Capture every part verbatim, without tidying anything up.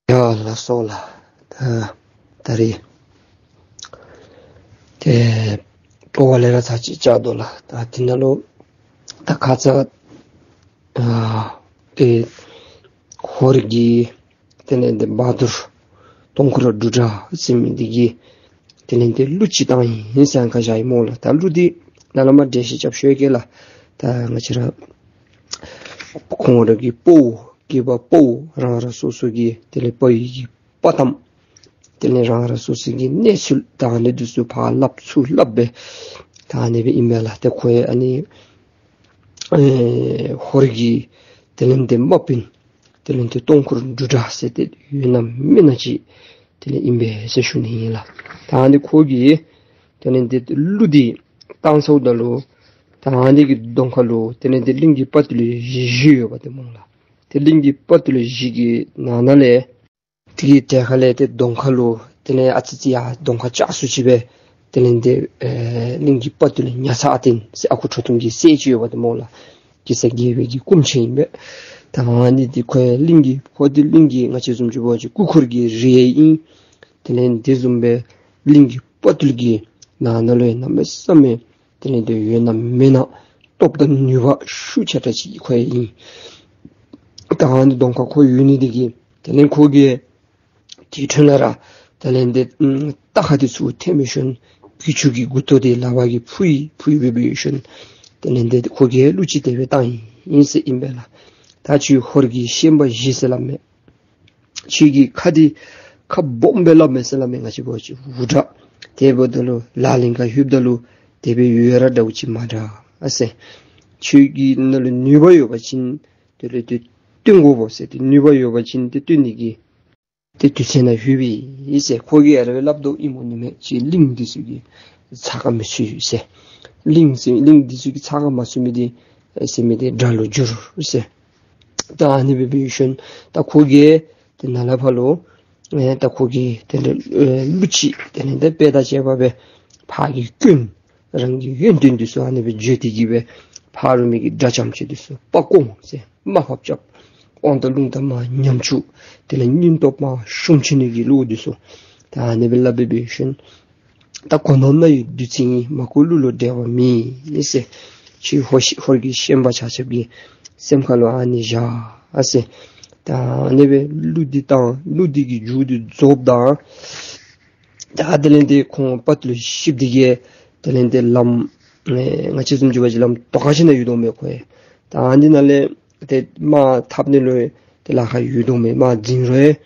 ཡ་ལགས་སོ་ལགས། ད་ད་རེས་ཏེ་སྤོ་བ་ལས་ར་ཚར་གཅིག་བཅག་དོ་ལགས། ད་དེ་ནང་ལུ་ད་ཁ་ཙ་ཨ་ཏེ་ཧོར་གྱི་དེ་ལས་ཏེ་བ་དུར་སྟོང་འཁོར་འབྲུག་སྒྲ་ཟེར་མི་འདི་གིས་དེ་ལས་ཏེ་གླུ་ཅིག་བཏང་ཡི་ཟེར་ཁ་བཞག་ཡི་སྨོ་ལགས། ད་གླུ་འདི་ནཱ་ལས་མར་འགྲེལ་བཤད་རྐྱབ་ཞུ་གེ་ལགས། ད་ང་བཅས་ར་ཁོང་ར་གི་དཔའ་བོ་སྐྱེས་པ་དཔའ་བོ་རང་རང་སོ་སོ་གི་དེ་ལས་དཔའ་བོའི་གི་དཔའ་གཏམ། དེ་ལས་རང་རང་སོ་སོ་གི་གནས་ཚུལ་ད་ཨ་ནི་འདི་ཚུ་ཕར་སླབ་ཚུར་སླབ་སྦེ་ད་ཨ་ནི་སྦེ་ཨིན་མས་ལགས། ཏེ་ཁོ་ཡང་ཨ་ནི་ཨེ་ཧོར་གྱི་དེ་ལས་ཏེ་དམག་དཔོན་དེ་ལས་ཏེ་སྟོང་འཁོར་འབྲུག་སྒྲ་ཟེར་ཏེ་ཡོད་ན་མེད་ན་ཅིག་དེ་ལས་ཨིན་པས་ཟེར་ཞུ་ནི་ཨིན་ལགས། ད་ཨ་ནི་ཁོ་གིས་དེ་ལས་ཏེ་གླུ་འདི་བཏང་ཚརཝ་ད་ལུ་ད་ཨ་ནི་གི་གདོང་ཁ་ལུ་དེ་ལས་ཏེ་གླིང་གི་དཔའ་བརྟུལ་བཞི་ཡོདཔ་འདི་སྨོ་ལགས། ཏེ་གླིང་གི་དཔའ་བརྟུལ་བཞི་གི་ནང་ན་ལས་དེ་གི་གྲལ་ཁ་ལས་ཏེ་གདོང་ཁ་ལུ་དེ་ལས་ཨ་ཙི་ཙི་ཡར་གདོང་ཁ་བཅག་སུ་ཅིག་སྦེ་དེ་ལས་ཏེ་ཨེ་གླིང་གི་དཔའ་བརྟུལ་ཉ་ཚ་ཨ་བརྟན་ཟེར་ཨ་ཁུ་ཁྲོ་ཐུང་གི་སྲས་ཅིག་ཡོདཔ་འདི་སྨོ་ལགས། གེ་སར་རྒྱལ་པོའི་གི་སྐུ་མཆེད་ཨིན་པས། ད་ཨ་ནི་འདི་ཁོ་ཡང་གླིང་གི་ཁོ་འདི་གླིང་གི་ང་བཅས་བཟུམ་ཅིག་འབད་བ་ཅིན་སྐུ་འཁོར་གྱི་རིགས་ཨིན། དེ་ལས་དེ་བཟུམ་སྦེ་གླིང་གི་དཔའ་བརྟུལ་གྱི་ནང་ན་ལུ་ཡང་གནམ་མེད་ས་མེད་དེ་ལས་ཏེ་ཡོད་ན་མེད་ན་སྟོབས་དང་ནུས་པ་ཤུགས་ཆེ་དྲགས་ཅིག་ཁོ་ཡང་ཨིན། ད་ཨ་ནི་གདོང་ཁར་ཁོ་ཡོད་ནི་འདི་གིས་དེ་ལས་ཁོ་གིས་དེ་འཕྲོ་ལས་ར་དེ་ལས་ཏེ་ཨམ་རྟ་ཁ་འདི་ཚུ་འཐེན་སྦེ་ཞིནམ་གྱི་ཅུང་གི་མགུ་ཏོ་འདི་ལག་པ་གིས་ཕུ་ཡི་ཕུ་ཡི་སྦེ་འབད་ཞིནམ་དེ་ལས་ཏེ་ཁོ་གིས་གླུ་ཅིག་དེ་སྦེ་བཏང་ཡི་ཟེར་ཨིན་པས་ལགས། ད་ཁྱོད་ཧོར་གྱི་ཤན་པ་བཞི་ཟེར་སླབ་མས། ཁྱོད་ཀྱི་ཁ་འདི་ཁ་སྦོམ་སྦེ་སླབ་མས་ཟེར་སླབ་མས། ང་བཅས་འབད་བ་ཅིན་འུར་སྒྲ། དེ་འབདཝ་ད་ལུ་ལག་ལེན་ཁར་ལྷོདཔ་ད་ལུ་དེ་སྦེ་ཡོད་ར་འདྲཝ་ཅིག་མ་འདྲ་ཟེར། ཁྱོད་ཀྱི་ནང་ལུ་ནུས་པ་ཡོད་པ་ཅིན་དེ་ལས་ཏེ་སྟོན་དགོ་པས་ཟེར། ཏེ་ནུས་པ་ཡོད་པ་ཅིན་ཏེ་སྟོན་ནི་གི་ཏེ་དུས་ཚོད་ནང་ལྷོད་པས་ཟེར། ཁོ་གིས་ཨ་རེ་སྦེ་སླབ་དོ་ཨིནམ་འོང་ནི་མས། ཅིག་གླིང་འདི་ཚུ་གིས་ཚ་ཁ་མི་ཚུད་ཟེར། གླིང་ཚུ་གླིང་འདི་ཚུ་གིས་ཚ་ཁ་མ་ཚུད་མི་འདི་ཨེ་ཟེར་མི་འདི་དགྲ་ལུ་འགྱུར་ཟེར། ད་ཨ་ནི་སྦེ་འབད་ཞིནམ་ད་ཁོ་གིས་ཏེ་ནཱ་ལས་ཕར་ལུ་ཨེ་ད་ཁོ་གིས་དེ་ལས་ཨེ་གླུ་ཅིག་དེ་ལས་ཏེ་དཔེ་དང་བཅས་པ་སྦེ་ཕར་གྱི་སྐྱོན་རང་གི་ཡོན་ཏན་འདི་ཚུ་ཨ་ནི་སྦེ་བརྗོད་དེ་གི་སྦེ་ཕར་རོལ་མི་གི་དགྲ་རྐྱངམ་ཅིག་འདི་ཚུ་དཔའ་བཀོང་ཟེར། དམའ་ཕབ་རྐྱབ། དབང་ཐང་ལུང་དང་མར་ཉམས་བཅུག། དེ་ལས་སྙིང་སྟོབས་མར་ཤུགས་ཆེ་ནི་གི་གླུ་འདི་ཚུ་ད་ཨ་ནི་སྦེ་སླབ་སྦེ་འབད་ཞིནམ་ད་གོ་ནོར་རྣ་ཡི་བདུད་རྩི་ཡིན། མ་གོ་གླུ་ལུ་འགྲེལ་བ་མེད་ཟེར། ཁྱོད་ཧོར་ཧོར་གྱི་ཤན་པ་ཆ་ཁྱབ་ཀྱི་སེམས་ཁ་ལུ་ཨ་ནི་བཞག་ཟེར། ད་ཨ་ནི་སྦེ་གླུ་འདི་བཏང་། གླུ་འདི་གི་མཇུག་འདི་རྫོགསཔ་ད་ད་དེ་ལས་ཏེ་ཁོང་དཔའ་བརྟུལ་བཞི་འདི་གིས་དེ་ལས་ཏེ་ལམ་ཨེ་ང་བཅས་བཟུམ་ཅིག་འབད་བ་ཅིན་ལམ་ཐོག་ཁ་ཅིག་ནང་ཡོད་དོ་མས་ཁོ་ཡང་། ད་ཨ་ནི་ནང་ལས་ཏེ་དམག་འཐབ་ནི་ལུ་ཏེ་ལཱ་ཁག་ཡོད་དོ་མས། དམག་འཛིང་རུང་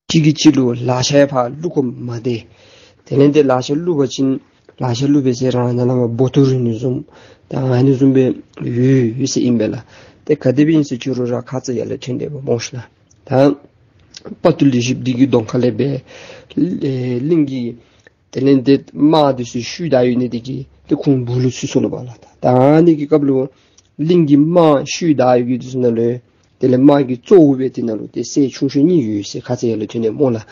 གཅིག་གིས་གཅིག་ལུ་ལག་ཆ་ཡང་ཕར་བླུག་དགོཔ་མ་བདེ། དེ་ལས་ཏེ་ལག་ཆ་བླུག་པ་ཅིན་ལག་ཆ་བླུག་པའི་ཚེ་རང་ནང་ལས་མར་སྦོ་ཏོ་རུལ་ནི་བཟུམ་ད་ཨ་ནི་བཟུམ་སྦེ་ཡོད་ཟེར་ཨིན་པས་ལགས། ཏེ་ག་དེ་སྦེ་ཨིན་ཟེར་ཞུ་རུང་ར་ཁ་ཙ་ཡར་ལས་ཐོན་དེ་སྦེ་སྨོ་ཤིག་ལགས། ད་དཔའ་བརྟུལ་བཞི་འདི་གི་གདོང་ཁ་ལས་སྦེ་ཨེ་གླིང་གི་དེ་ལས་ཏེ་དམག་འདི་ཚུ་ཤུལ་བདའ་ཡོད་ནི་འདི་གིས་ཏེ་ཁོང་སྦུག་ལུ་ཚུད་སོང་ནུག་པ་ལགས། ད་ཨ་ནི་གི་སྐབས་ལུ་གླིང་གི་དམག་ཤུལ་བདའ་ཡོད་མི་འདི་ཚུ་ནང་ལུ་དེ་ལས་དམག་གི་གཙོ་བོ་སྦེ་དེ་ནང་ལུ་ཏེ་སྲས་ཆུང་ཤོས་གཉིས་ཡོད་ཟེར་ཁ་ཙ་ཡར་ལས་ཐོན་ནི་སྨོ་ལགས།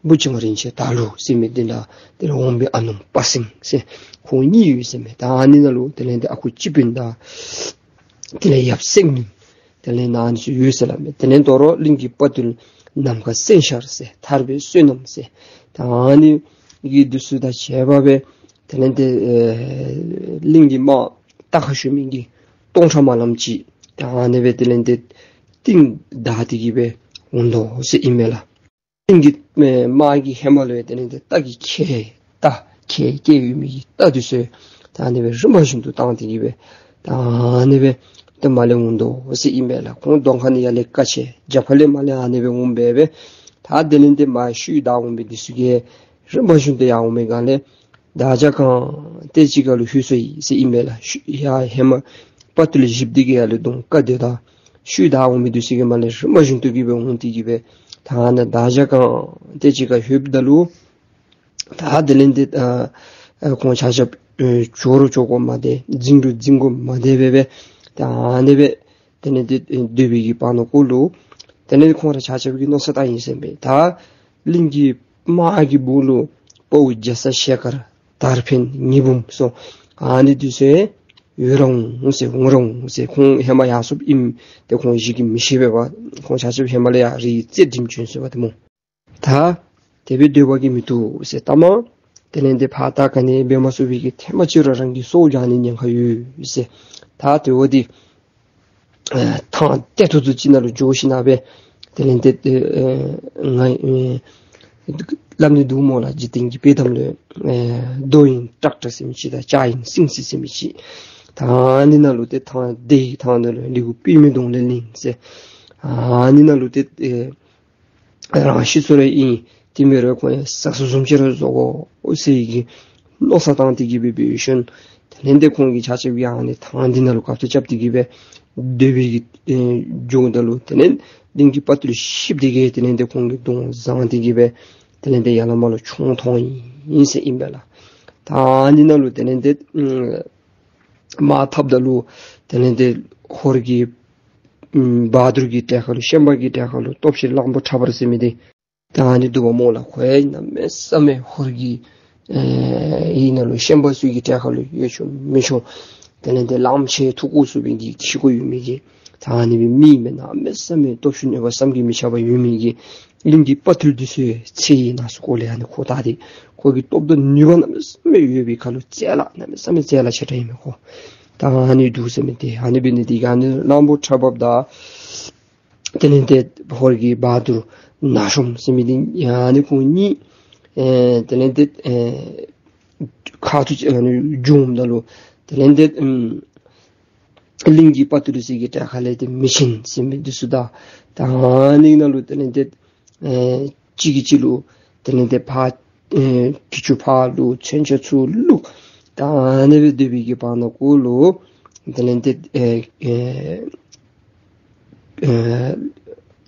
བུ་ཆུང་རིན་ཆེན་དར་ལུ་ཟེར་མི་འདི་དང་དེ་ལས་འོམ་བུའི་ཨ་ནུམ་དཔའ་སེང་ཟེར་ཁོང་གཉིས་ཡོད་ཟེར་མས། ད་ཨ་ནི་ནང་ལུ་དེ་ལས་ཏེ་ཨ་ཁུ་སྤྱི་དཔོན་དང་དེ་ལས་ཡབ་སེང་བློན་དེ་ལས་ནཱ་ཨ་ནི་ཚུ་ཡོད་ཟེར་སླབ་མས། དེ་ལས་དོ་རུང་གླིང་གི་དཔའ་བརྟུལ་ནམ་མཁའ་སེང་ཤར་ཟེར་ཐར་པའི་བསོད་ནམས་ཟེར་ད་ཨ་ནི་གི་འདི་ཚུ་དང་བཅས་པ་སྦེ་དེ་ལས་ཏེ་ཨེ་གླིང་གི་དམག་རྟ་ཁར་ཞོན་མི་གི་སྟོང་ཕྲག་མ་ལམ་ཅིག་ད་ཨ་ནི་སྦེ་དེ་ལས་ཏེ་རྟིང་བདའ་སྟེ་གི་སྦེ་འོང་དོ་ཟེར་ཨིན་མས་ལགས། གླིང་གི་ཨེ་དམག་གི་ཧེ་མ་ལུ་ཡང་དེ་ལས་ཏེ་རྟ་གི་ཁལ་རྟ་ཁལ་སྐྱེས་ཡོད་མི་གི་རྟ་འདི་ཚུ་ད་ཨ་ནི་སྦེ་རིམ་པ་བཞིན་དུ་བཏང་སྟེ་གི་སྦེ་ད་ཨ་ནི་སྦེ་ཏེ་མར་ལས་འོང་དོ་ཟེར་ཨིན་པས་ལགས། ཁོང་གདོང་ཁ་ནས་ཡར་ལས་ཀ་ཆེ་རྒྱབ་ཁ་ལས་མར་ལས་ཨ་ནི་སྦེ་འོང་སྦེ་སྦེ་ད་དེ་ལས་ཏེ་མར་ཤུལ་བདའ་འོང་མི་འདི་ཚུ་གིས་རིམ་པ་བཞིན་དུ་ཡར་འོང་མི་སྒང་ལས་དར་བྱ་གང་ཏེ་ཅིག་ཁར་ལུ་ལྷོད་སོ་ཡི་ཟེར་ཨིན་མས་ལགས། ཤུལ་ཡར་ཧེ་མ་དཔའ་བརྟུལ་བཞི་འདི་གིས་ཡར་ལུ་གདོང་བཀག་སྟེ་ད་ཤུལ་བདའ་འོང་མི་འདི་ཚུ་གིས་མར་ལས་རིམ་པ་བཞིན་དུ་གི་སྦེ་འོང་སྟེ་གི་སྦེ་ད་ཨ་ནཱ་དར་བྱ་གང་ཏེ་ཅིག་ཁར་ལྷོདཔ་ད་ལུ་ད་དེ་ལས་ཏེ་ཨ་ཨ་ཁོང་ཆ་ཁྱབ་ཨེ་བྱོག་རུང་བྱོག་དགོཔ་མ་བདེ། འཛིང་རུང་འཛིང་དགོཔ་མ་བདེ་སྦེ་སྦེ་ད་ཨ་ནི་སྦེ་དེ་ལས་ཏེ་ཨེ་སྡོད་པའི་གི་བར་ན་ཀོ་ལུ་དེ་ལས་ཁོང་ར་ཆ་ཁྱབ་ཀྱིས་མནོ་བསམ་བཏང་ཡི་ཟེར་མས། ད་གླིང་གི་དམག་གི་སྦུག་ལུ་དཔའ་བོ་རྒྱ་ཚ་ཞལ་དཀར་དར་འཕེན་ཉི་འབུམ་སོགས་ཨ་ནི་འདི་ཚུ་ཡོད་རུང་ཟེར་འོང་རུང་ཟེར་ཁོང་ཧེ་མ་ཡར་སོངམ་ཨིན། ཏེ་ཁོང་བཞི་གིས་མི་ཤེས་པས་པ། ཁོང་ཆ་ཁྱབ་ཧེ་མ་ལས་ཡར་རི་རྩེ་འགྲིམ་བྱོན་སོང་པ་ཏེ་སྨོ། ད་དེ་སྦེ་སྡོད་པ་གིས་མི་བཏུབ་ཟེར། ལྟ་མ་དེ་ལས་འདི་ཕར་ད་ག་ནི་འབད་མ་ཚུགས་པའི་གི་ཐེངས་མ་གཅིག་ར་རང་གི་སྲོག་རྐྱབ་ནི་ཉེན་ཁ་ཡོད་ཟེར། ད་དེ་འབདཝ་ད་ཨེ་ཐང་ཏེ་ཐུ་ཐུ་ཅིག་ནང་ལུ་འགྱོ་ཞིནམ་སྦེ་དེ་ལས་འདི་ཨེ་ང་ཨེ་སླབ་ནི་འདུག་སྨོ་ལགས། འཇིག་རྟེན་གྱི་དཔྱེ་གཏམ་ལུ་ཨེ་རྡོ་ཡིན་ཊཱཀ་ཊར་ཟེར་མི་ཅིག་དང་ལྕགས་ཡིན་སིང་སིང་ཟེར་མི་ཅིག། ད་ཨ་ནི་ནང་ལུ་ཏེ་ཐང་དེ་ཐང་ནང་ལུ་ལི་གུ་པདྨའི་གདོང་ལས་ལེན་ཟེར། ཨ་ནི་ནང་ལུ་ཏེ་ཨེ་རང་ཤི་སོང་ར་ཨིན། དེ་མེན་རུང་ཁོང་ཡང་ཟ་ས་བཟུམ་ཅིག་ར་བཟོ་དགོ་ཟེར་གྱི་མནོ་བསམ་བཏང་སྟེ་གི་སྦེ་འབད་ཞིནམ་དེ་ལས་འདི་ཁོང་གིས་ཆ་ཁྱབ་ཀྱིས་ཨ་ནི་ཐང་འདི་ནང་ལུ་ཁ་ཐུག་རྐྱབ་སྟེ་གི་སྦེ་སྡོད་པའི་གི་ཨེ་འགྱོཝ་ད་ལུ་དེ་ལས་གླིང་གི་དཔའ་བརྟུལ་ཤེས་ཏེ་གི་དེ་ལས་འདི་ཁོང་གི་གདོང་བཟང་སྟེ་གི་སྦེ་དེ་ལས་འདི་ཡར་ལས་མར་ལུ་མཆོང་ཐོངམ་ཨིན་ཟེར་ཨིན་པས་ལགས། ད་ཨ་ནི་ནང་ལུ་དེ་ལས་འདི་ཨམ་མར་འཐབ་ད་ལུ་དེ་ལས་འདི་ཧོར་གྱི་ཨམ་བ་དུར་གྱི་གྲལ་ཁར་ལུ་ཤན་པ་གི་གྲལ་ཁར་ལུ་སྟོབས་ཤེད་གླང་པོ་ཁྲ་འབར་ཟེར་མི་འདི་ད་ཨ་ནི་འདུག་པ་སྨོ་ལགས། ཁོ་ཡང་གནམ་མེད་ས་མེད་ཧོར་གྱི་ཨེ་ཨི་ནང་ལུ་ཤན་པ་ཚུ་གི་གྲལ་ཁར་ལུ་ཡོད་ཆོག་མི་ཆོག། དེ་ལས་འདི་གླངམོ་ཆེ་མཐུ་སྐོར་ཚུགས་པའི་གི་ཁེ་ཀོ་ཡོད་མི་གི་ད་ཨ་ནི་སྦེ་མི་མེན་གནམ་མེད་ས་མེད་སྟོབས་ཤུགས་ནུས་པ་བསམ་གྱིས་མི་ཁྱབ་པ་ཡོད་མི་གི་གླིང་གི་དཔའ་བརྟུལ་འདི་ཚུ་ཚེ་ཡི་ནང་གསུག་སྐོར་ལས་ཨ་ནི་ཁོ་ད་འདི་ཁོ་གི་སྟོབས་དང་ནུས་པ་གནམ་མེད་ས་མེད་ཡོད་པའི་ཁར་ལུ་རྩལ་ལ་གནམ་མེད་ས་མེད་རྩལ་ལ་ཆེ་དྲགས་ཨིན་མས་ཁོ། ད་ཨ་ནི་འདུག་ཟེར་མི་འདི་ཨ་ནི་འབད་ནི་འདི་གིས་ཨ་ནི་གླང་པོ་ཁྲ་འབར་དང་དེ་ལས་འདི་ཧོར་གྱི་བ་དུར་ནག་ཤོམ་ཟེར་མི་འདི་ཨ་ནི་ཁོང་གཉིས་ཨེ་དེ་ལས་འདི་ཨེ་ཁ་ཐུག་ཨ་ནི་འགྱོཝ་ད་ལུ་དེ་ལས་འདི་ཨམ་གླིང་གི་དཔའ་བརྟུལ་ཚུ་གི་གྲལ་ཁ་ལས་འདི་མི་ཆེན་ཟེར་མི་འདི་ཚུ་དང་ད་ཨ་ནི་ནང་ལུ་དེ་ལས་འདི་ཨེ་གཅིག་གིས་གཅིག་ལུ་དེ་ལས་འདི་ཕར་ཨེ་གྱི་ཅུ་ཕར་བླུག་མཚོན་ཆ་ཚུར་བླུག། ད་ཨ་ནི་སྦེ་སྡོད་པའི་གི་བར་ན་གུ་ལུ་དེ་ལས་འདི་ཨེ་ཨེ་ཨེ་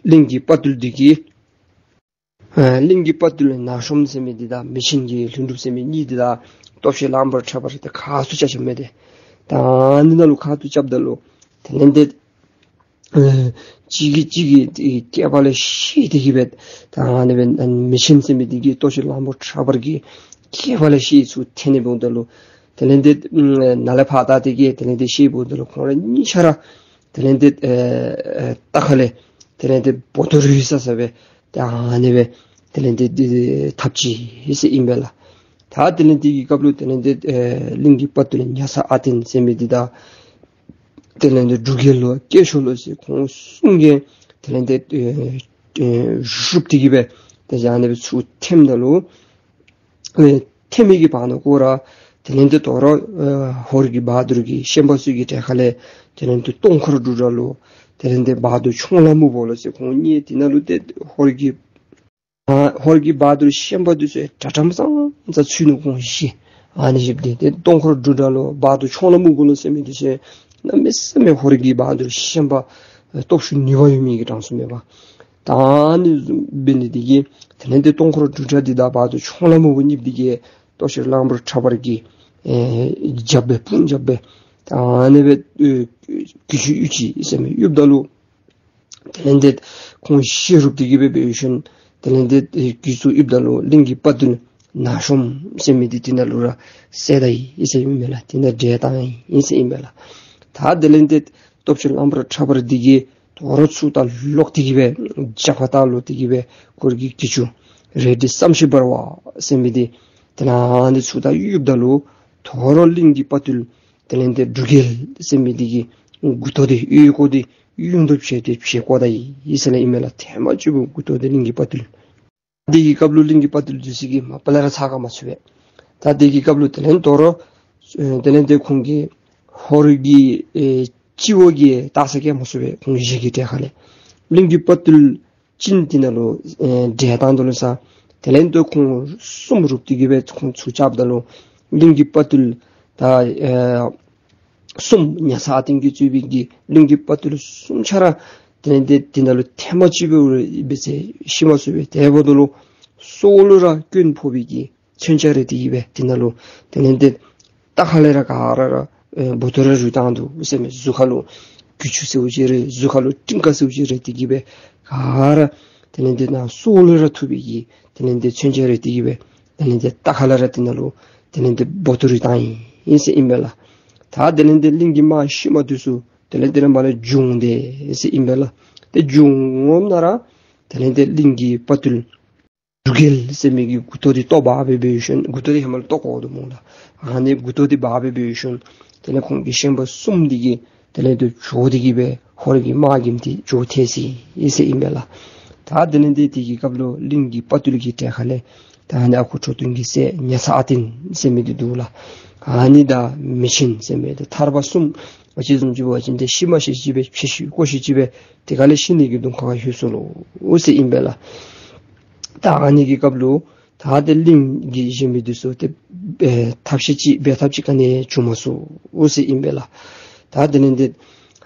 གླིང་གི་དཔའ་བརྟུལ་འདི་གིས་ཨེ་གླིང་གི་དཔའ་བརྟུལ་ནག་ཤོམ་ཟེར་མི་འདི་དང་མི་ཆེན་གྱི་ལྷུན་གྲུབ་ཟེར་མི་གཉིས་འདི་དང་སྟོབས་ཤེད་གླང་པོ་ཁྲ་འབར་འདི་ཁ་ཐུག་རྐྱབ་རྐྱབ་མི་འདི། ད་ཨ་ནི་ནང་ལུ་ཁ་ཐུག་རྐྱབ་ད་ལུ་དེ་ལས་འདི་ཨེ་གཅིག་གིས་གཅིག་གི་སྐེད་པ་ལས་བཤེད་དེ་གི་སྦེ་ད་ཨ་ནི་སྦེ་མི་ཆེན་ཟེར་མི་འདི་གིས་སྟོབས་ཤེད་གླང་པོ་ཁྲ་འབར་གྱི་སྐེད་པ་ལས་བཤེད་ཚུར་འཐེན་ནི་འབདཝ་ད་ལུ་དེ་ལས་འདི་ཨམ་ནཱ་ལས་ཕར་ད་དེ་གིས་དེ་ལས་འདི་བཤེད་འབདཝ་ད་ལུ་ཁོང་ར་གཉིས་ཆ་ར་དེ་ལས་འདི་ཨེ་ཨེ་རྟ་ཁ་ལས་དེ་ལས་འདི་སྦོ་ཏོ་རུལ་ས་ས་སྦེ་ད་ཨ་ནི་སྦེ་དེ་ལས་འདི་འདི་འཐབ་ཅི་ཟེར་ཨིན་པས་ལགས། ད་དེ་ལས་འདི་གི་སྐབས་ལུ་དེ་ལས་འདི་ཨེ་གླིང་གི་དཔའ་བརྟུལ་ཉ་ཚ་ཨ་བརྟན་ཟེར་མི་འདི་དང་དེ་ལས་འདི་འབྲུག་རྒྱལ་ལོ་སྐྱེས་མཆོག་ལོ་ཟེར་ཁོང་གསུམ་གྱིས་དེ་ལས་འདི་ཨེ་ཨེ་རུབ་སྟེ་གི་སྦེ་དེ་ཨ་ནི་སྦེ་ཚུར་འཐེནམ་ད་ལུ་ཨེ་འཐེན་མི་གི་བར་ན་གུ་ར་དེ་ལས་འདི་དོ་རུང་ཨེ་ཧོར་གྱི་བ་དུར་གྱི་ཤན་པ་ཚུ་གི་གྲལ་ཁ་ལས་དེ་ལས་འདི་སྟོང་འཁོར་འབྲུག་སྒྲ་ལོ་དེ་ལས་འདི་བ་དུར་ཆོང་ལ་སྨུག་པོ་ལོ་ཟེར་ཁོང་གཉིས་དེ་ནང་ལུ་ཏེ་ཧོར་གྱི་ཨ་ཧོར་གྱི་བ་དུར་ཤན་པ་འདི་ཚུ་ཡང་དྲག་དྲག་མ་ཙང་ཙ་ཚུད་ནུག་ཁོང་བཞི། ཨ་ནི་བཞི་འདི་ཏེ་སྟོང་འཁོར་འབྲུག་སྒྲ་ལོ་བ་དུར་ཆོང་ལ་སྨུག་པོ་ལོ་ཟེར་མི་འདི་ཚུ་ཡང་གནམ་མེད་ས་མེད་ཧོར་གྱི་བ་དུར་ཤན་པ་སྟོབས་ཤུགས་ནུས་པ་ཡོད་མི་གི་གྲངས་སུ་མེད་པ། ད་ཨ་ནི་འབད་ནི་འདི་གིས་དེ་ལས་འདི་སྟོང་འཁོར་འབྲུག་སྒྲ་འདི་དང་བ་དུར་ཆོང་ལ་སྨུག་པོ་གཉིས་འདི་གིས་སྟོབས་ཤེད་གླང་པོ་ཁྲ་འབར་གྱི་ཨེ་རྒྱབ་སྦེ་དཔུང་རྒྱབ་སྦེ་ད་ཨ་ནི་སྦེ་ཨེ་གྱི་ཅུ་གཡུག་ཅི་ཟེར་མི་གཡུགཔ་ད་ལུ་དེ་ལས་འདི་ཁོང་བཞི་རུབ་སྟེ་གི་སྦེ་འབད་ཞིནམ་དེ་ལས་འདི་གྱི་ཅུ་གཡུགཔ་ད་ལུ་གླིང་གི་དཔའ་བརྟུལ་ནག་ཤོམ་ཟེར་མི་འདི་དེ་ནང་ལུ་ར་བསད་ད་ཡི་ཟེར་ཨིན་མས་ལགས། དེ་ནང་བསྒྲལ་བཏང་ཡི་ཟེར་ཨིན་མས་ལགས། ད་དེ་ལས་འདི་སྟོབས་ཤེད་གླང་པོ་ཁྲ་འབར་འདི་གིས་དོ་རུང་ཚུར་ད་ལོག་སྟེ་གི་སྦེ་རྒྱབ་ཁར་ད་ལོག་སྟེ་གི་སྦེ་ཁོ་ར་གི་གྱི་ཅུ་རལ་གྲི་བསམ་ཤེས་འབར་བ་ཟེར་མི་འདི་དེ་ནང་འདི་ཚུར་ད་གཡུགཔ་ད་ལུ་དོ་རུང་གླིང་གི་དཔའ་བརྟུལ་དེ་ལས་འདི་འབྲུག་རྒྱལ་ཟེར་མི་འདི་གི་མགུ་ཏོ་འདི་ཡུ་ཀོ་འདི་ཡུངས་འདུ་བྱས་ཏེ་བྱེ་བཀོ་ད་ཡི་ཟེར་ཨིན་མས་ལགས། ཐེངས་མ་གཅིག་པུ་མགུ་ཏོ་འདི་གླིང་གི་དཔའ་བརྟུལ། དེ་གི་སྐབས་ལུ་གླིང་གི་དཔའ་བརྟུལ་འདི་ཚུ་གིས་མ་པ་ལས་ར་ཚ་ག་མ་ཚུགས་པས། ད་དེ་གི་སྐབས་ལུ་དེ་ལས་དོ་རུང་ཨེ་དེ་ལས་འདི་ཁོང་གིས་ཧོར་གྱི་ཨེ་སྤྱི་བོ་གི་ལྟ་ས་གིས་མ་ཚུགས་པས། ཁོང་བཞི་གི་གྲལ་ཁ་ལས་གླིང་གི་དཔའ་བརྟུལ་གཅིག་དེ་ནང་ལུ་ཨེ་བསྒྲལ་བཏང་དོ་ལོ་ས། དེ་ལས་འདི་ཁོང་གསུམ་རུབ་སྟེ་གི་སྦེ་ཁོང་ཚུར་རྐྱབ་ད་ལུ་གླིང་གི་དཔའ་བརྟུལ་ད་ཨེ་གསུམ་ཉ་ཚ་ཨ་བརྟན་གྱིས་གཙོས་པའི་གི་གླིང་གི་དཔའ་བརྟུལ་གསུམ་ཆ་ར་དེ་ལས་འདི་དེ་ནང་ལུ་ཐེངས་མ་གཅིག་པུ་སྦེ་ཚེ་ཤི་མ་ཚུགས་པས། དེ་འབདཝ་ད་ལུ་སྲོག་ལུ་ར་སྐྱོན་ཕོག་པའི་གི་མཚོན་ཆ་རེ་དེ་གི་སྦེ་དེ་ནང་ལུ་དེ་ལས་འདི་རྟ་ཁ་ལས་ར་ག་ར་ར་ཨེ་སྦོ་ཏོ་ར་རུལ་བཏང་འདུག་ཟེར་མས། གཟུགས་ཁ་ལུ་གྱི་ཅུ་ཟེརཝ་ཅིག་རེ་གཟུགས་ཁ་ལུ་ཊིང་ཀ་ཟེརཝ་ཅིག་རེ་དེ་གི་སྦེ་ག་ར་དེ་ལས་འདི་ནང་སྲོག་ལུ་ར་ཐུག་པའི་གི་དེ་ལས་འདི་མཚོན་ཆ་རེ་དེ་གི་སྦེ་དེ་ལས་འདི་རྟ་ཁ་ལས་ར་དེ་ནང་ལུ་དེ་ལས་འདི་སྦོ་ཏོ་རུལ་བཏང་ཡི་ཟེར་ཨིན་པས་ལགས། ད་དེ་ལས་འདི་གླིང་གི་དམག་ཤི་མ་འདི་ཚུ་དེ་ལས་འདི་ར་མར་ལས་བྱུང་སྟེ་ཟེར་ཨིན་པས་ལགས། ཏེ་བྱུང་འོངམ་ད་ར་དེ་ལས་འདི་གླིང་གི་དཔའ་བརྟུལ་ གྲུ་གལ་ཟེར་མི་གི་མགུ་ཏོ་འདི་བཏོག་འབག་སྦེ་འབད་ཞིནམ་མགུ་ཏོ་འདི་ཧེ་མ་ལས་བཏོག་བཀོ་དོ་སྨོ་ལགས། ཨ་ནི་མགུ་ཏོ་འདི་འབག་སྦེ་འབད་ཞིནམ་དེ་ལས་ཁོང་གི་ཤན་པ་གསུམ་འདི་གིས་དེ་ལས་དེ་བྱོག་སྟེ་གི་སྦེ་ཧོར་གྱི་དམག་གི་མི་འདི་བྱོག་ཐལ་ཅི་ཟེར་ཨིན་པས་ལགས། ད་དེ་ལས་དེ་དེ་གི་སྐབས་ལུ་གླིང་གི་དཔའ་བརྟུལ་གྱི་གྲལ་ཁ་ལས་ད་ཨ་ནི་ཨ་ཁུ་ཁྲོ་ཐུང་གི་སྲས་ཉ་ཚ་ཨ་བརྟན་ཟེར་མི་འདི་འདུག་ལགས། ཨ་ནི་དང་མི་ཆེན་ཟེར་མི་འདི་ཐར་པ་གསུམ་ཨ་ཅི་བཟུམ་ཅིག་འབད་བ་ཅིན་ཏེ་ཤི་མ་ཤེས་ཅིག་སྦེ་ཕྱི་ཤུལ་སྐོར་ཤུལ་ཅིག་སྦེ་དེ་ཁ་ལས་ཤི་ནི་གི་གདོང་ཁ་ཁར་ལྷོད་སོ་ལོ་ཟེར་ཨིན་པས་ལགས། ད་ཨ་ནི་གི་སྐབས་ལུ་ད་དེ་གླིང་གི་གཞན་མི་འདི་ཚུ་ཏེ་འབད་ཐབས་ཤེས་ཅིག་འབད་ཐབས་ཅིག་ག་ནི་ཡང་བྱུང་མ་ཚུགས་ཟེར་ཨིན་པས་ལགས། ད་དེ་ལས་དེ་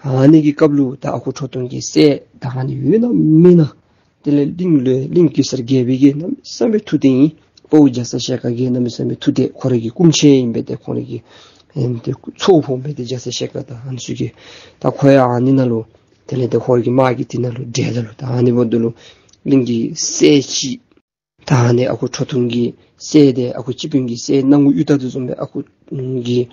ཨ་ནི་གི་སྐབས་ལུ་ད་ཨ་ཁུ་ཁྲོ་ཐུང་གི་སྲས་ད་ཨ་ནི་ཡོད་ན་མེད་ན་དེ་ལས་གླིང་ལུ་གླིང་གེ་སར་རྒྱལ་པོའི་གི་གནམ་མེད་ས་མེད་ཐུགས་དད་ཨིན། དཔའ་བོ་རྒྱ་ཚ་ཞལ་དཀར་གྱི་གནམ་མེད་ས་མེད་ཐུགས་དད། ཁོ་རའི་གི་སྐུ་མཆེད་ཨིན་པས། ཏེ་ཁོ་རའི་གི་ཨེ་ཏེ་ཚ་བོ་ཨིན་པས། ཏེ་རྒྱ་ཚ་ཞལ་དཀར་དང་ཨ་ནི་ཚུ་གིས་ད་ཁོ་ཡང་ཨ་ནི་ནང་ལུ་དེ་ལས་དེ་ཧོར་གྱི་དམག་གི་དེ་ནང་ལུ་བསྒྲལ་ད་ལུ་ད་ཨ་ནི་འབདཝ་ད་ལུ་གླིང་གི་སྲས་ཅིག་ད་ཨ་ནི་ཨ་ཁུ་ཁྲོ་ཐུང་གི་སྲས་དེ་ཨ་ཁུ་སྤྱི་དཔོན་གྱི་སྲས་སྣང་ངུ་གཡུ་སྟག་དེ་བཟུམ་སྦེ་ཨ་ཁུ་གི་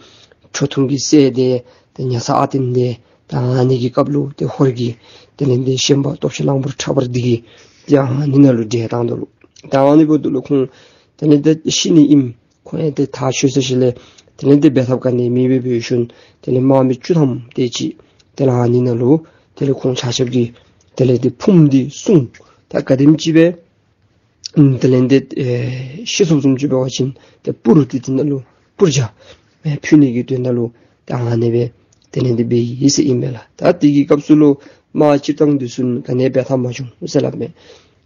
ཁྲོ་ཐུང་གི་སྲས་དེ་ཏེ་ཉ་ཚ་ཨ་བརྟན་དེ་ད་ཨ་ནི་གི་སྐབས་ལུ་ཏེ་ཧོར་གྱི་དེ་ལས་དེ་ཤན་པ་སྟོབས་ཆེན་གླང་པོ་ཁྲ་འབར་འདི་གིས་ཏེ་ཨ་ནི་ནང་ལུ་བསྒྲལ་བཏང་ད་ལུ་ད་ཨ་ནི་འབདཝ་ད་ལུ་ཁོང་དེ་ལས་དེ་ཤི་ནི་ཨིནམ་ཁོང་ཡང་ཏེ་ཐག་ཆོད་ས་ཅིག་ལས་དེ་ལས་དེ་འབད་ཐབས་ག་ནི་མེད་པར་འབད་ཞིནམ་དེ་ལས་དམག་མི་བཅུ་ཐམ་དེ་ཅིག་དེ་ལས་ཨ་ནི་ནང་ལུ་དེ་ལས་ཁོང་ཆ་ཁྱབ་ཀྱིས་དེ་ལས་དེ་ཕུངམ་འདི་བསྲུང་། ད་ག་དེམ་ཅིག་སྦེ་ཨམ་དེ་ལས་དེ་ཨེ་ཤི་སོཔ་བཟུམ་ཅིག་འབད་བ་ཅིན་ཏེ་སྤུར་ཏེ་དེ་ནང་ལུ་སྤུར་ཆ་ཨེ་ཕུལ་ནི་གི་དོན་དག་ལུ་ད་ཨ་ནི་སྦེ་དེ་ལས་དེ་འབད་ཡི་ཟེར་ཨིན་མས་ལགས། ད་དེ་གི་སྐབས་སུ་ལུ་དམག་སྤྱིར་བཏང་འདི་ཚུ་ག་ནི་འབད་ཐབས་མ་བྱུང་ཟེར་སླབ་མས།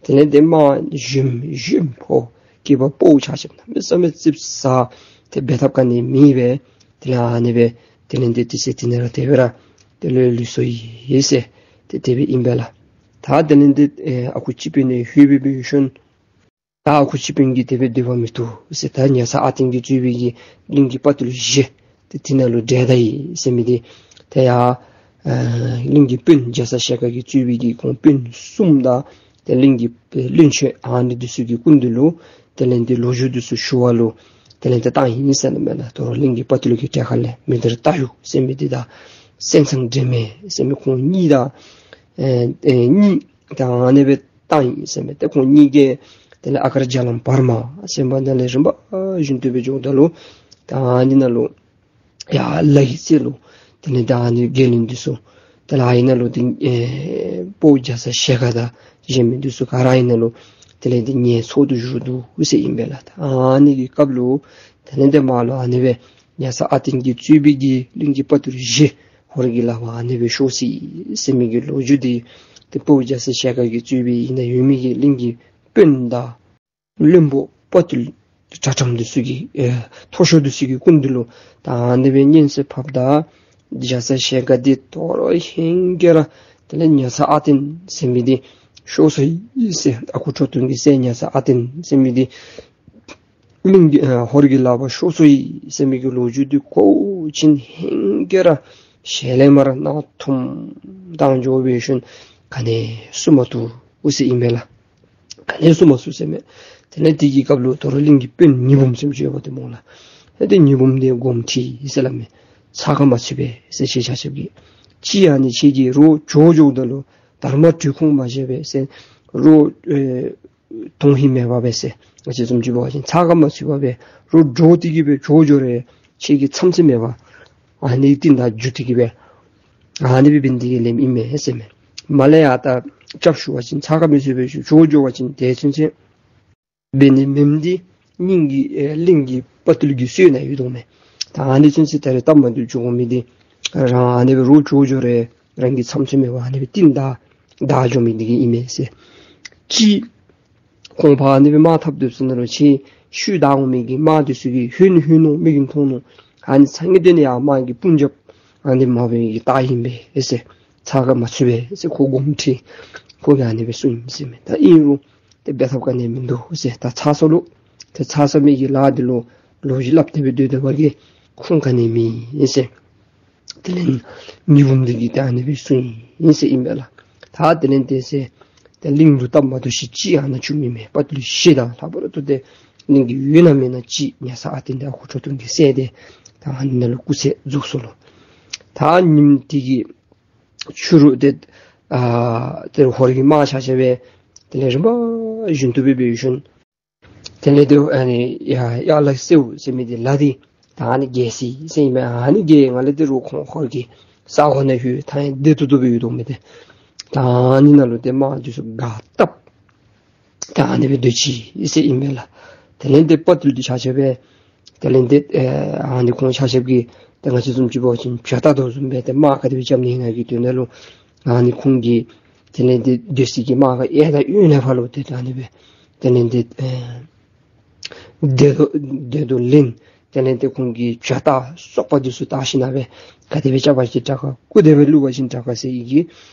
དེ་ལས་དེ་དམག་གཞོནམ་གཞོནམ་ཕོ་སྐྱེས་པ་ཕོ་ཆ་ཁྱབ་གནམ་མེད་ས་མེད་ཙིགཔ་ཟ། ཏེ་འབད་ཐབས་ག་ནི་མེད་པས། དེ་ལས་ཨ་ནི་སྦེ་དེ་ལས་དེ་དེ་ཚེ་དེ་ནང་ར་དེ་སྦེ་ར་དེ་ལུ་ལུས་སོ་ཡི་ཟེར་ཏེ་དེ་སྦེ་ཨིན་པས་ལགས། ད་དེ་ལས་དེ་ཨེ་ཨ་ཁུ་སྤྱི་དཔོན་ནི་ལྷོད་སྦེ་འབད་ཞིནམ་ད་ཨ་ཁུ་སྤྱི་དཔོན་གྱིས་དེ་སྦེ་སྡོད་པ་མི་བཏུབ་ཟེར། ད་ཉ་ཚ་ཨ་བརྟན་གྱིས་གཙོས་པའི་གི་གླིང་གི་དཔའ་བརྟུལ་བཞི་དེ་དེ་ནང་ལུ་བསྒྲལ་ད་ཡི་ཟེར་མི་འདི་ཏེ་ཡ་ཨེ་གླིང་གི་དཔོན་རྒྱ་ཚ་ཞལ་དཀར་གྱིས་གཙོས་པའི་གི་ཁོང་དཔོན་གསུམ་དང་ཏེ་གླིང་གི་ཨེ་བློན་ཆེན་ཨ་ནི་འདི་ཚུ་གི་སྐུ་མདུན་ལུ་དེ་ལས་དེ་ལོ་རྒྱུས་འདི་ཚུ་ཞུ་བ་ལུ་དེ་ལས་དེ་བཏང་ཡི་ཟེར་ཨིན་མས་ལགས། དོ་རུང་གླིང་གི་དཔའ་བརྟུལ་གྱི་གྲལ་ཁ་ལས་མི་དར་སྟག་ཡུ་ཟེར་མི་འདི་དང་སེང་ཚང་འདྲེ་མེ་ཟེར་མི་ཁོང་གཉིས་དང་ཨེ་ཨེ་གཉིས་དང་ཨ་ནི་སྦེ་བཏང་ཡི་ཟེར་མས། ཏེ་ཁོང་གཉིས་ཀྱིས་དེ་ལས་ཨ་གར་རྒྱ་ལམ་བར་མ་ཟེར་བ་ནང་ལས་རིམ་པ་བཞིན་དུ་སྦེ་འགྱོཝ་ད་ལུ་ད་ཨ་ནི་ནང་ལུ་ཡར་ལ་ཡི་རྩེ་ལུ་དེ་ལས་ད་ཨ་ནི་རྒྱལ་བློན་འདི་ཚུ་དེ་ལས་ཨ་ནི་ནང་ལུ་དེ་ཨེ་ཕོ་རྒྱ་ཚ་ཞལ་དཀར་དང་གཞན་མི་འདི་ཚུ་ག་ར་ཨ་ནི་ནང་ལུ་དེ་ལས་དེ་ངལ་འཚོ་དོ་བཞུགས་དོ་ཟེར་ཨིན་པས་ལགས། ད་ཨ་ནི་གི་སྐབས་ལུ་དེ་ལས་དེ་མར་ལུ་ཨ་ནི་སྦེ་ཉ་ཚ་ཨ་བརྟན་གྱིས་གཙོས་པའི་གི་གླིང་གི་དཔའ་བརྟུལ་བཞི་ཧོར་གྱི་ལག་པར་ཨ་ནི་སྦེ་ཤོར་ཅི་ཟེར་མི་གི་ལོ་རྒྱུས་འདི་ཏེ་ཕོ་རྒྱ་ཚ་ཞལ་དཀར་གྱིས་གཙོས་པའི་ཨ་ནི་ཡོད་མི་གི་གླིང་གི་དཔོན་དང་བློན་པོ་དཔའ་བརྟུལ་དྲག་དྲགས་འདི་ཚུ་གི་ཨེ་མཐོ་ཤོས་འདི་ཚུ་གི་སྐུ་མདུན་ལུ་ད་ཨ་ནི་སྦེ་སྙན་གསན་ཕབ་ད་རྒྱ་ཚ་ཞལ་དཀར་འདི་དོ་རུང་ཧེང་སྐལ་ར་དེ་ལས་ཉ་ཚ་ཨ་བརྟན་ཟེར་མི་འདི་ཤོར་སོ་ཡི་ཟེར། ཨ་ཁུ་ཁྲོ་ཐུང་གི་སྲས་ཉ་ཚ་ཨ་བརྟན་ཟེར་མི་འདི་གླིང་གི་ཨ་ཧོར་གྱི་ལག་པར་ཤོར་སོ་ཡི་ཟེར་མི་གི་ལོ་རྒྱུས་འདི་གོ་བ་ཅིན་ཧེང་སྐལ་ར་ཞལ་ལས་མར་རྣ་འཐོམ་བཏང་འགྱོ་སྦེ་ཞིནམ་ག་ནི་གསུང་མ་བཏུབ་ཟེར་ཨིན་མས་ལགས། ག་ནི་གསུང་མ་ཚུགས་ཟེར་མས། དེ་ལས་དེ་གི་སྐབས་ལུ་དོ་རུང་གླིང་གི་དཔོན་ཉི་འབུམ་ཟེར་མི་ཅིག་ཡོདཔ་འདི་སྨོ་ལགས། ཨེ་དེ་ཉི་འབུམ་འདི་དགོངསམ་ཁྲེལ་ཟེར་སླབ་མས། ཚ་ཁ་མ་ཚུད་པས་ཟེར། ཁྱེད་ཆ་ཁྱབ་ཀྱིས་ཅིག་ཨ་ནི་ཁྱེད་ཀྱིས་རོགས་བྱོག་འགྱོཝ་ད་ལུ་དར་མ་གྲོས་ཁུངས་མ་བཞེས་པས་ཟེར། རོགས་ཨེ་དོན་ཧིང་མེད་པ་སྦེ་ཟེར། ང་བཅས་བཟུམ་ཅིག་འབད་བ་ཅིན་ཚ་ཁ་མ་ཚུད་པ་སྦེ་རོགས་བྱོག་སྟེ་གི་སྦེ་བྱོག་འགྱོ་རུང་ཁྱེད་ཀྱིས་མཚམས་ཚད་མེད་པར་ཨ་ནི་རྟིང་བདའ་འགྱོ་སྟེ་གི་སྦེ་ཨ་ནི་སྦེ་འབད་ནི་དེ་གིས་ལེགསམ་ཨིན་མས་ཟེར་མས། མར་ལས་ཡར་ད་སྐྱབས་ཞུ་བ་ཅིན་ཚ་ཁ་མི་ཚུད་པར་བྱོག་འགྱོ་བ་ཅིན་དེ་ཚུན་ཚོད་འབད་ནི་མེནམ་འདི་གླིང་གི་ཨེ་གླིང་གི་དཔའ་བརྟུལ་གྱི་སྲོལ་ནང་ཡོད་དོ་མས། ད་ཨ་ནི་ཚུན་ཚོད་ད་རེས་སྟབས་མ་བདེཝ་འགྱོ་མི་འདི་རང་ཨ་ནི་སྦེ་རོགས་བྱོག་འགྱོ་རུང་རང་གིས་མཚམས་ཚད་མེད་པར་ཨ་ནི་སྦེ་རྟིང་བདའ་བདའ་འགྱོ་མི་འདི་གིས་ཨིན་མས་ཟེར། ཅིག་ཁོང་ཕར་ཨ་ནི་སྦེ་དམག་འཐབ་སྡོད་ས་ནང་ལུ་ཁྱེད་ཤུལ་བདའ་འོང་མི་གི་དམག་འདི་ཚུ་གིས་ལྷོད་ནི་ལྷོད་ནུག་མིག་གིས་མཐོང་ནུག། ཨ་ནི་ཚ་ངེས་དེ་ནི་ཡར་དམག་གི་དཔུང་རྒྱབ་ཨ་ནི་མར་འབད་མི་གི་རྟགས་ཨིན་པས་ཟེར། ཚ་ཁ་མ་ཚུད་པས་ཟེར་ཁོ་དགོངསམ་ཁྲེལ། ཁོ་གིས་ཨ་ནི་སྦེ་གསུངས་ཡི་ཟེར་མས། ད་ཨིན་རུང་ཏེ་འབད་ཐབས་ག་ནི་མིན་འདུག་ཟེར། ད་ཚ་ས་ལུ་ཏེ་ཚ་ས་མི་གི་ལཱ་འདི་ལུ་ལོ་རྒྱུས་སླབ་སྟེ་སྦེ་སྡོད་སྡོད་པ་གིས་ཁུངས་ག་ནི་མེད་ཟེར། དེ་ལས་ཉི་འབུམ་འདི་གིས་ད་ཨ་ནི་སྦེ་གསུངས་ཡི་ཟེར་ཨིན་པས་ལགས། ད་དེ་ལས་དེ་ཚེ་ཏེ་གླིང་ལུ་སྟབས་མ་བདེཝ་ཅིག་ཅིག་ཨ་ནཱ་བྱུངམ་ཨིན་མས། དཔའ་བརྟུལ་བཞི་དང་ལྷག་པར་དུ་ཏེ་གླིང་གི་ཡོད་ན་མེད་ན་ཅིག་ཉ་ཚ་ཨ་བརྟན་དེ་ཨ་ཁུ་ཁྲོ་ཐུང་གི་སྲས་དེ་ད་ཨ་ནཱ་ལུ་སྐུ་ཚེ་རྫོགས་སོ་ལོ། ད་ཉིནམ་དེ་གི་ཕྱི་རུ་ཏེ་ཨ་ཏེ་ཧོར་གྱི་དམག་ཆ་ཁྱབ་སྦེ་དེ་ལས་རིམ་པ་བཞིན་དུ་སྦེ་འབད་ཞིནམ་ དེ་ལས་དེ་ཨ་ནི་ཡ་ཡར་ལ་སེའུ་ཟེར་མི་འདི་ལ་འདི་ད་ཨ་ནི་རྒྱལ་སྲིད་ཟེར་ཨིན་མས། ཨ་ནི་རྒྱལ་ང་ལས་དེ་རུང་ཁོང་ཧོར་གྱི་ས་གོ་ནང་ལྷོད་ད་ཡང་བདེ་ཏོག་ཏོ་སྦེ་ཡོད་དོ་མས་ཏེ། ད་ཨ་ནི་ནང་ལུ་ཏེ་དམག་འདི་ཚུ་ག་བཏབ། ད་ཨ་ནི་སྦེ་སྡོད་ཅི་ཟེར་ཨིན་པས་ལགས། དེ་ལས་དེ་དཔའ་བརྟུལ་འདི་ཆ་ཁྱབ་སྦེ་དེ་ལས་དེ་ཨ་ཨ་ནི་ཁོང་ཆ་ཁྱབ་ཀྱིས་ཏེ་ང་བཅས་བཟུམ་ཅིག་འབད་བ་ཅིན་བྱ་ལྟ་དོ་བཟུམ་སྦེ་ཏེ་དམག་ག་དེ་སྦེ་རྐྱབ་ནི་ཨིན་ན་གི་དོན་དག་ལུ་ཨ་ནི་ཁོང་གིས་དེ་ལས་དེ་སྡོད་སའི་གི་དམག་ག་གཡས་དང་གཡོན་ལས་ཕར་ལུ་ཏེ་ད་ཨ་ནི་སྦེ་དེ་ལས་དེ་ཨེ་དེ་དོ་དེ་དོ་ལེན། དེ་ལས་དེ་ཁོང་གིས་བྱ་ལྟ་སོག་པ་འདི་ཚུ་ལྟ་ཞིན་ན་སྦེ་ག་དེ་སྦེ་རྐྱབ་པ་ཅིན་དྲག་ག་གུ་དེ་སྦེ་བླུག་པ་ཅིན་དྲག་ག་ཟེར་ཡི་གི་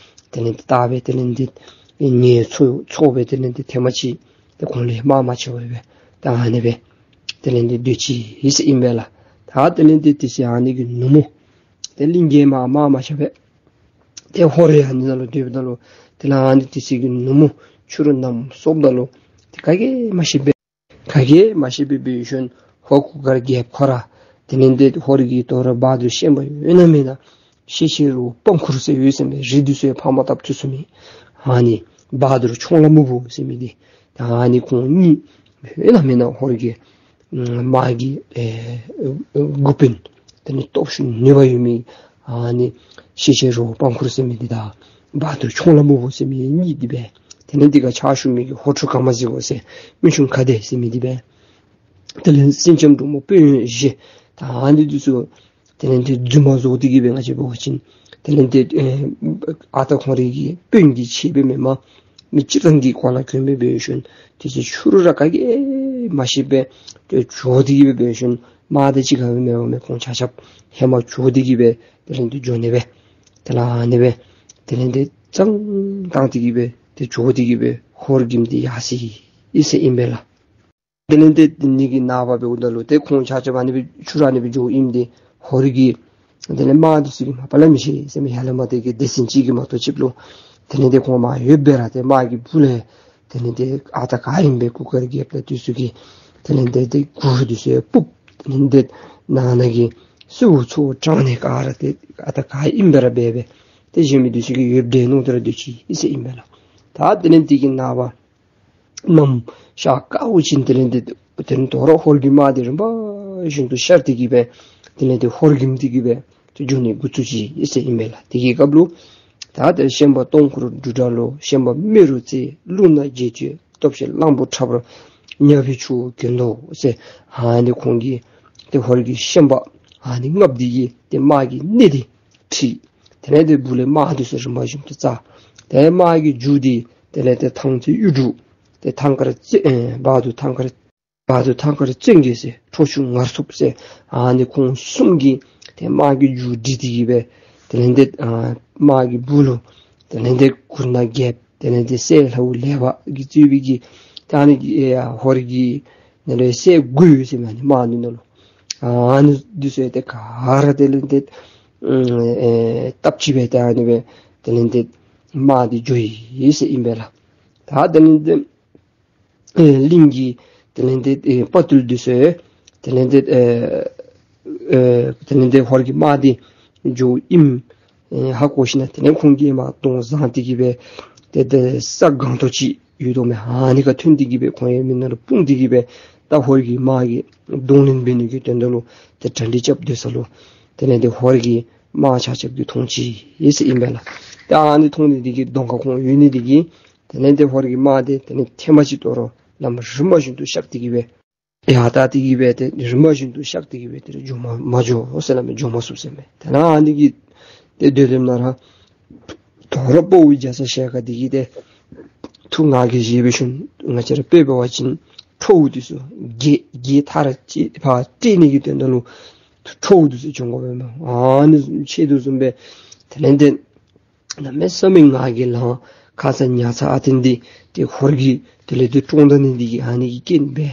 དེ་ལས་དེ་ལྟ་སྦེ་དེ་ལས་དེ་ངལ་འཚོ་འཚོ་སྦེ་དེ་ལས་དེ་ཐེངས་མ་ཅིག་ཏེ་ཁོང་ལུ་དམག་མ་རྐྱབ་པར་སྦེ་ད་ཨ་ནི་སྦེ་དེ་ལས་དེ་སྡོད་ཅི་ཟེར་ཨིན་པས་ལགས། ད་དེ་ལས་དེ་དེ་ཚེ་ཨ་ནི་གི་ནུབ་མོ་ཏེ་གླིང་རྒྱལ་མ་དམག་མ་རྐྱབ་པར་ཏེ་ཧོར་ཡང་ཨ་ནི་ནང་ལུ་སྡོདཔ་ད་ལུ་དེ་ལས་ཨ་ནི་དེ་ཚེ་གི་ནུབ་མོ་ཕྱི་རུ་གནམ་སྲོཝ་ད་ལུ་ཏེ་ག་གིས་མ་ཤེས་པར་ག་གིས་མ་ཤེས་པར་འབད་ཞིནམ་ཧོར་གུར་དཀར་རྒྱལཔོ་ཁོ་ར་དེ་ལས་དེ་ཧོར་གྱི་དོ་རུང་བ་དུར་ཤན་པ་ཡོད་ན་མེད་ན་ཤེད་ཤེད་རོགས་པང་ཁུར་ཟེར་ཡོད་ཟེར་མས། རི་འདི་ཚུ་ཡང་ཕར་མ་བཏབ་ཚུགས་ཚུགས་མི་ཨ་ནི་བ་དུར་ཁྱུང་ལྷ་སྨུག་པོ་ཟེར་མི་འདི་ད་ཨ་ནི་ཁོང་གཉིས་ཡོད་ན་མེད་ན་ཧོར་གྱི་དམག་གི་ཨེ་འགོ་དཔོན་དེ་ལས་སྟོབས་ཤུགས་ནུས་པ་ཡོད་མི་ཨ་ནི་ཤེད་ཤེད་རོགས་པང་ཁུར་ཟེར་མི་འདི་དང་བ་དུར་ཁྱུང་ལྷ་སྨུག་པོ་ཟེར་མི་གཉིས་འདི་སྦེ་དེ་ལས་དེ་ཁར་ཕྱག་ཞུ་མི་གི་ཧོར་ཕྲུག་ག་མ་ཟེར་གོ་ཟེར་མི་ཆུང་ཁ་བདེ་ཟེར་མི་འདི་སྦེ་དེ་ལས་སེང་ལྕམ་འབྲུག་མོ་དཔོན་བཞི་ད་ཨ་ནི་འདི་ཚུ་དེ་ལས་དེ་རྫུན་མ་བཟོ་སྟེ་གི་སྦེ་ང་བཅས་འབད་བ་ཅིན་དེ་ལས་དེ་ཨེ་ཨ་རྟག་ཁོང་རའི་གི་དཔོན་གྱི་ཆེད་སྦེ་མེན་པར་མི་སྤྱིར་བཏང་གི་སྐོར་ལས་གྱོན་སྦེ་འབད་ཞིནམ་དེ་ཚེ་ཕྱི་རུ་ར་ག་གིས་མ་ཤེས་པར་ཏེ་འགྱོ་སྟེ་གི་སྦེ་འབད་ཞིནམ་དམག་དེ་གཅིག་ཁར་སྦེ་མེན་པར་མི་ཁོང་ཆ་ཁྱབ་ཧེ་མ་འགྱོ་སྟེ་གི་སྦེ་དེ་ལས་དེ་འགྱོ་ནི་སྦེ་དེ་ལས་ཨ་ནི་སྦེ་དེ་ལས་དེ་གཙང་བཏང་སྟེ་གི་སྦེ་ཏེ་འགྱོ་སྟེ་གི་སྦེ་ཧོར་གྱིམ་འདི་ཡར་སོ་ཡི་ཟེར་ཨིན་པས་ལགས། དེ་ལས་དེ་དེ་ནི་གི་ནངས་པ་འབདཝ་ད་ལུ་ཏེ་ཁོང་ཆ་ཁྱབ་ཨ་ནི་སྦེ་ཕྱི་རུ་ཨ་ནི་སྦེ་འགྱོཝ་ཨིནམ་ད་ཧོར་གྱི་དེ་ལས་དམག་འདི་ཚུ་གིས་མ་པ་ལས་མི་ཤེས་ཟེར་མི་ཡར་ལས་མར་དེ་གི་སྡེ་ཚན་གཅིག་གིས་མ་གཏོགས་ཅིག་ལུ་དེ་ལས་དེ་ཁོང་མར་ཡོདཔ་སྦེ་ར་ཏེ་དམག་གི་སྦུག་ལས་དེ་ལས་དེ་ཨ་རྟག་ག་ཨིནམ་སྦེ་གུར་དཀར་རྒྱལཔོ་དང་འདི་ཚུ་གིས་དེ་ལས་དེ་དེ་གུར་འདི་ཚུ་ཡང་སྤུབས། དེ་ལས་དེ་ནང་ན་གི་སེའུ་ཚུ་དྲངས་ནི་ག་ར་ཏེ་ཨ་རྟག་ག་ཨིནམ་སྦེ་ར་འབད་སྦེ་ཏེ་གཞན་མི་འདི་ཚུ་གིས་ཡོདཔ་སྦེ་མནོ་སྟེ་ར་སྡོད་ཅི་ཟེར་ཨིན་པས་ལགས། ད་དེ་ལས་དེ་གི་ནངས་པ་གནམ་ཤར་དཀརཝ་ཅིག་དེ་ལས་དེ་དེ་ལས་དོ་རུང་ཧོར་གྱི་དམག་འདི་རིམ་པ་བཞིན་དུ་ཤར་ཏེ་གི་སྦེ་དེ་ལས་དེ་ཧོར་གྱིམ་འདི་གི་སྦེ་ཏེ་འགྱོ་ནི་འགོ་བཙུགས་ཅི་ཟེར་ཨིན་པས་ལགས། དེ་གི་སྐབས་ལུ་ད་ཏེ་ཤན་པ་སྟོང་འཁོར་འབྲུག་སྒྲ་ལོ། ཤན་པ་མེ་རུ་རྩེ། རླུང་ནག་བརྒྱད་ཅུ། སྟོབས་ཆེན་གླང་པོ་ཁྲ་འབར། ཉ་བི་ཆུ་གྱེན་དོ་ཟེར་ཨ་ནི་ཁོང་གིས་ཏེ་ཧོར་གྱི་ཤན་པ་ཨ་ནི་ལྔ་པོ་འདི་གིས་ཏེ་དམག་གི་སྣེ་འདི་ཁྲིད། དེ་ལས་དེ་སྦུག་ལས་དམག་འདི་ཚུ་རིམ་པ་བཞིན་དུ་བཙུགས། ཏེ་དམག་གི་མཇུག་འདི་དེ་ལས་དེ་ཐང་རྩེ་གཡུ་འབྲུག་ཏེ་ཐང་དཀར་རྩེ་ཨེ་བ་དུར་ཐང་དཀར་བ་དུར་ཐང་དཀར་བཙན་རྒྱལ་ཟེར་ཁྲོ་ཆུ་ངར་ཚུབ་ཟེར་ཨ་ནི་ཁོང་གསུམ་གྱིས་ཏེ་དམག་གི་མཇུག་སྒྲིལ་ཏེ་གི་སྦེ་དེ་ལས་དེ་ཨ་དམག་གི་སྦུག་ལུ་དེ་ལས་དེ་གུར་ནག་རྒྱལཔོ་དེ་ལས་དེ་སྲས་ལྷའུ་ལེགས་པ་གིས་གཙོས་པའི་གི་ད་ཨ་ནི་གི་ཨེ་ཧོར་གྱི་ནང་ལས་སྲས་དགུ་ཡོད་ཟེར་མས། ཨ་ནི་དམག་འདི་ནང་ལུ་ཨ་ནི་འདི་ཚུ་ཡང་ཏེ་ག་ར་དེ་ལས་དེ་ཨེ་སྟབས་གཅིག་སྦེ་ཏེ་ཨ་ནི་སྦེ་དེ་ལས་དེ་དམག་འདི་འགྱོ་ཡི་ཟེར་ཨིན་པས་ལགས། ད་དེ་ལས་དེ་ཨེ་གླིང་གི་དེ་ལས་དེ་ཨེ་དཔའ་བརྟུལ་འདི་ཚུ་དེ་ལས་དེ་ཨེ་ཨེ་དེ་ལས་དེ་ཧོར་གྱི་དམག་འདི་འགྱོཝ་ཨིནམ་ཨེ་ཧ་གོ་ཞིན་ན་དེ་ལས་ཁོང་གིས་མར་གདོང་བཟང་སྟེ་གི་སྦེ་ཏེ་ཏེ་ས་སྒང་ཏོག་ཅིག་ཡོད་དོ་མས། ཨ་ནི་ཁར་ཐོན་ཏེ་གི་སྦེ་ཁོང་ཡང་མི་ནང་ལུ་སྤུངས་ཏེ་གི་སྦེ་ད་ཧོར་གྱི་དམག་གི་གདོང་ལེན་འབད་ནི་གི་དོན་དག་ལུ་ཏེ་གྲ་སྒྲིག་རྐྱབ་སྡོད་ས་ལུ་དེ་ལས་དེ་ཧོར་གྱི་དམག་ཆ་ཁྱབ་ཀྱིས་མཐོང་ཅི་ཟེར་ཨིན་པས་ལགས། ད་ཨ་ནི་མཐོང་ནི་འདི་གིས་གདོང་ཁར་ཁོང་ཡོད་ནི་འདི་གིས་དེ་ལས་དེ་ཧོར་གྱི་དམག་འདི་དེ་ལས་ཐེངས་མ་ཅིག་དོ་རུང་ལམ་རིམ་པ་བཞིན་དུ་གཤགས་ཏེ་གི་སྦེ་ཡར་ལྟ་སྟེ་གི་སྦེ་ཏེ་རིམ་པ་བཞིན་དུ་གཤགས་ཏེ་གི་སྦེ་ཏེ་འགྱོ་མ་མ་འགྱོ་ཟེར་སླབ་མས། འགྱོ་མ་ཚུགས་ཟེར་མས། དེ་ལས་ཨ་ནི་གིས་ཏེ་སྡོད་སྡོདཔ་ནང་ར་དོ་རུང་དཔའ་བོ་རྒྱ་ཚ་ཞལ་དཀར་འདི་གིས་ཏེ་ཐུགས་ང་རྒྱལ་བཞེས་འབད་ཞིནམ་ང་བཅས་ར་དཔེ་འབད་བ་ཅིན་ཁྲོ་བོ་འདི་ཚུ་རྒྱལ་རྒྱལ་མཐའ་ར་ཅིག་ཕར་བསྐྲད་ནི་གི་དོན་དག་ལུ་ཁྲོ་བོ་འདི་ཚུ་བྱོན་དགོ་པས་མས། ཨ་ནི་ཆེད་དུ་བཟུང་སྦེ་དེ་ལས་དེ་གནམ་མེད་ས་མེད་ང་རྒྱལ་ལངས། ཁ་ཙ་ཉ་ཚ་ཨ་བརྟན་འདི་ཏེ་ཧོར་གྱི་དེ་ལས་དེ་བཀྲོངས་ད་ནི་འདི་གིས་ཨ་ནི་གི་རྐྱེན་སྦེ་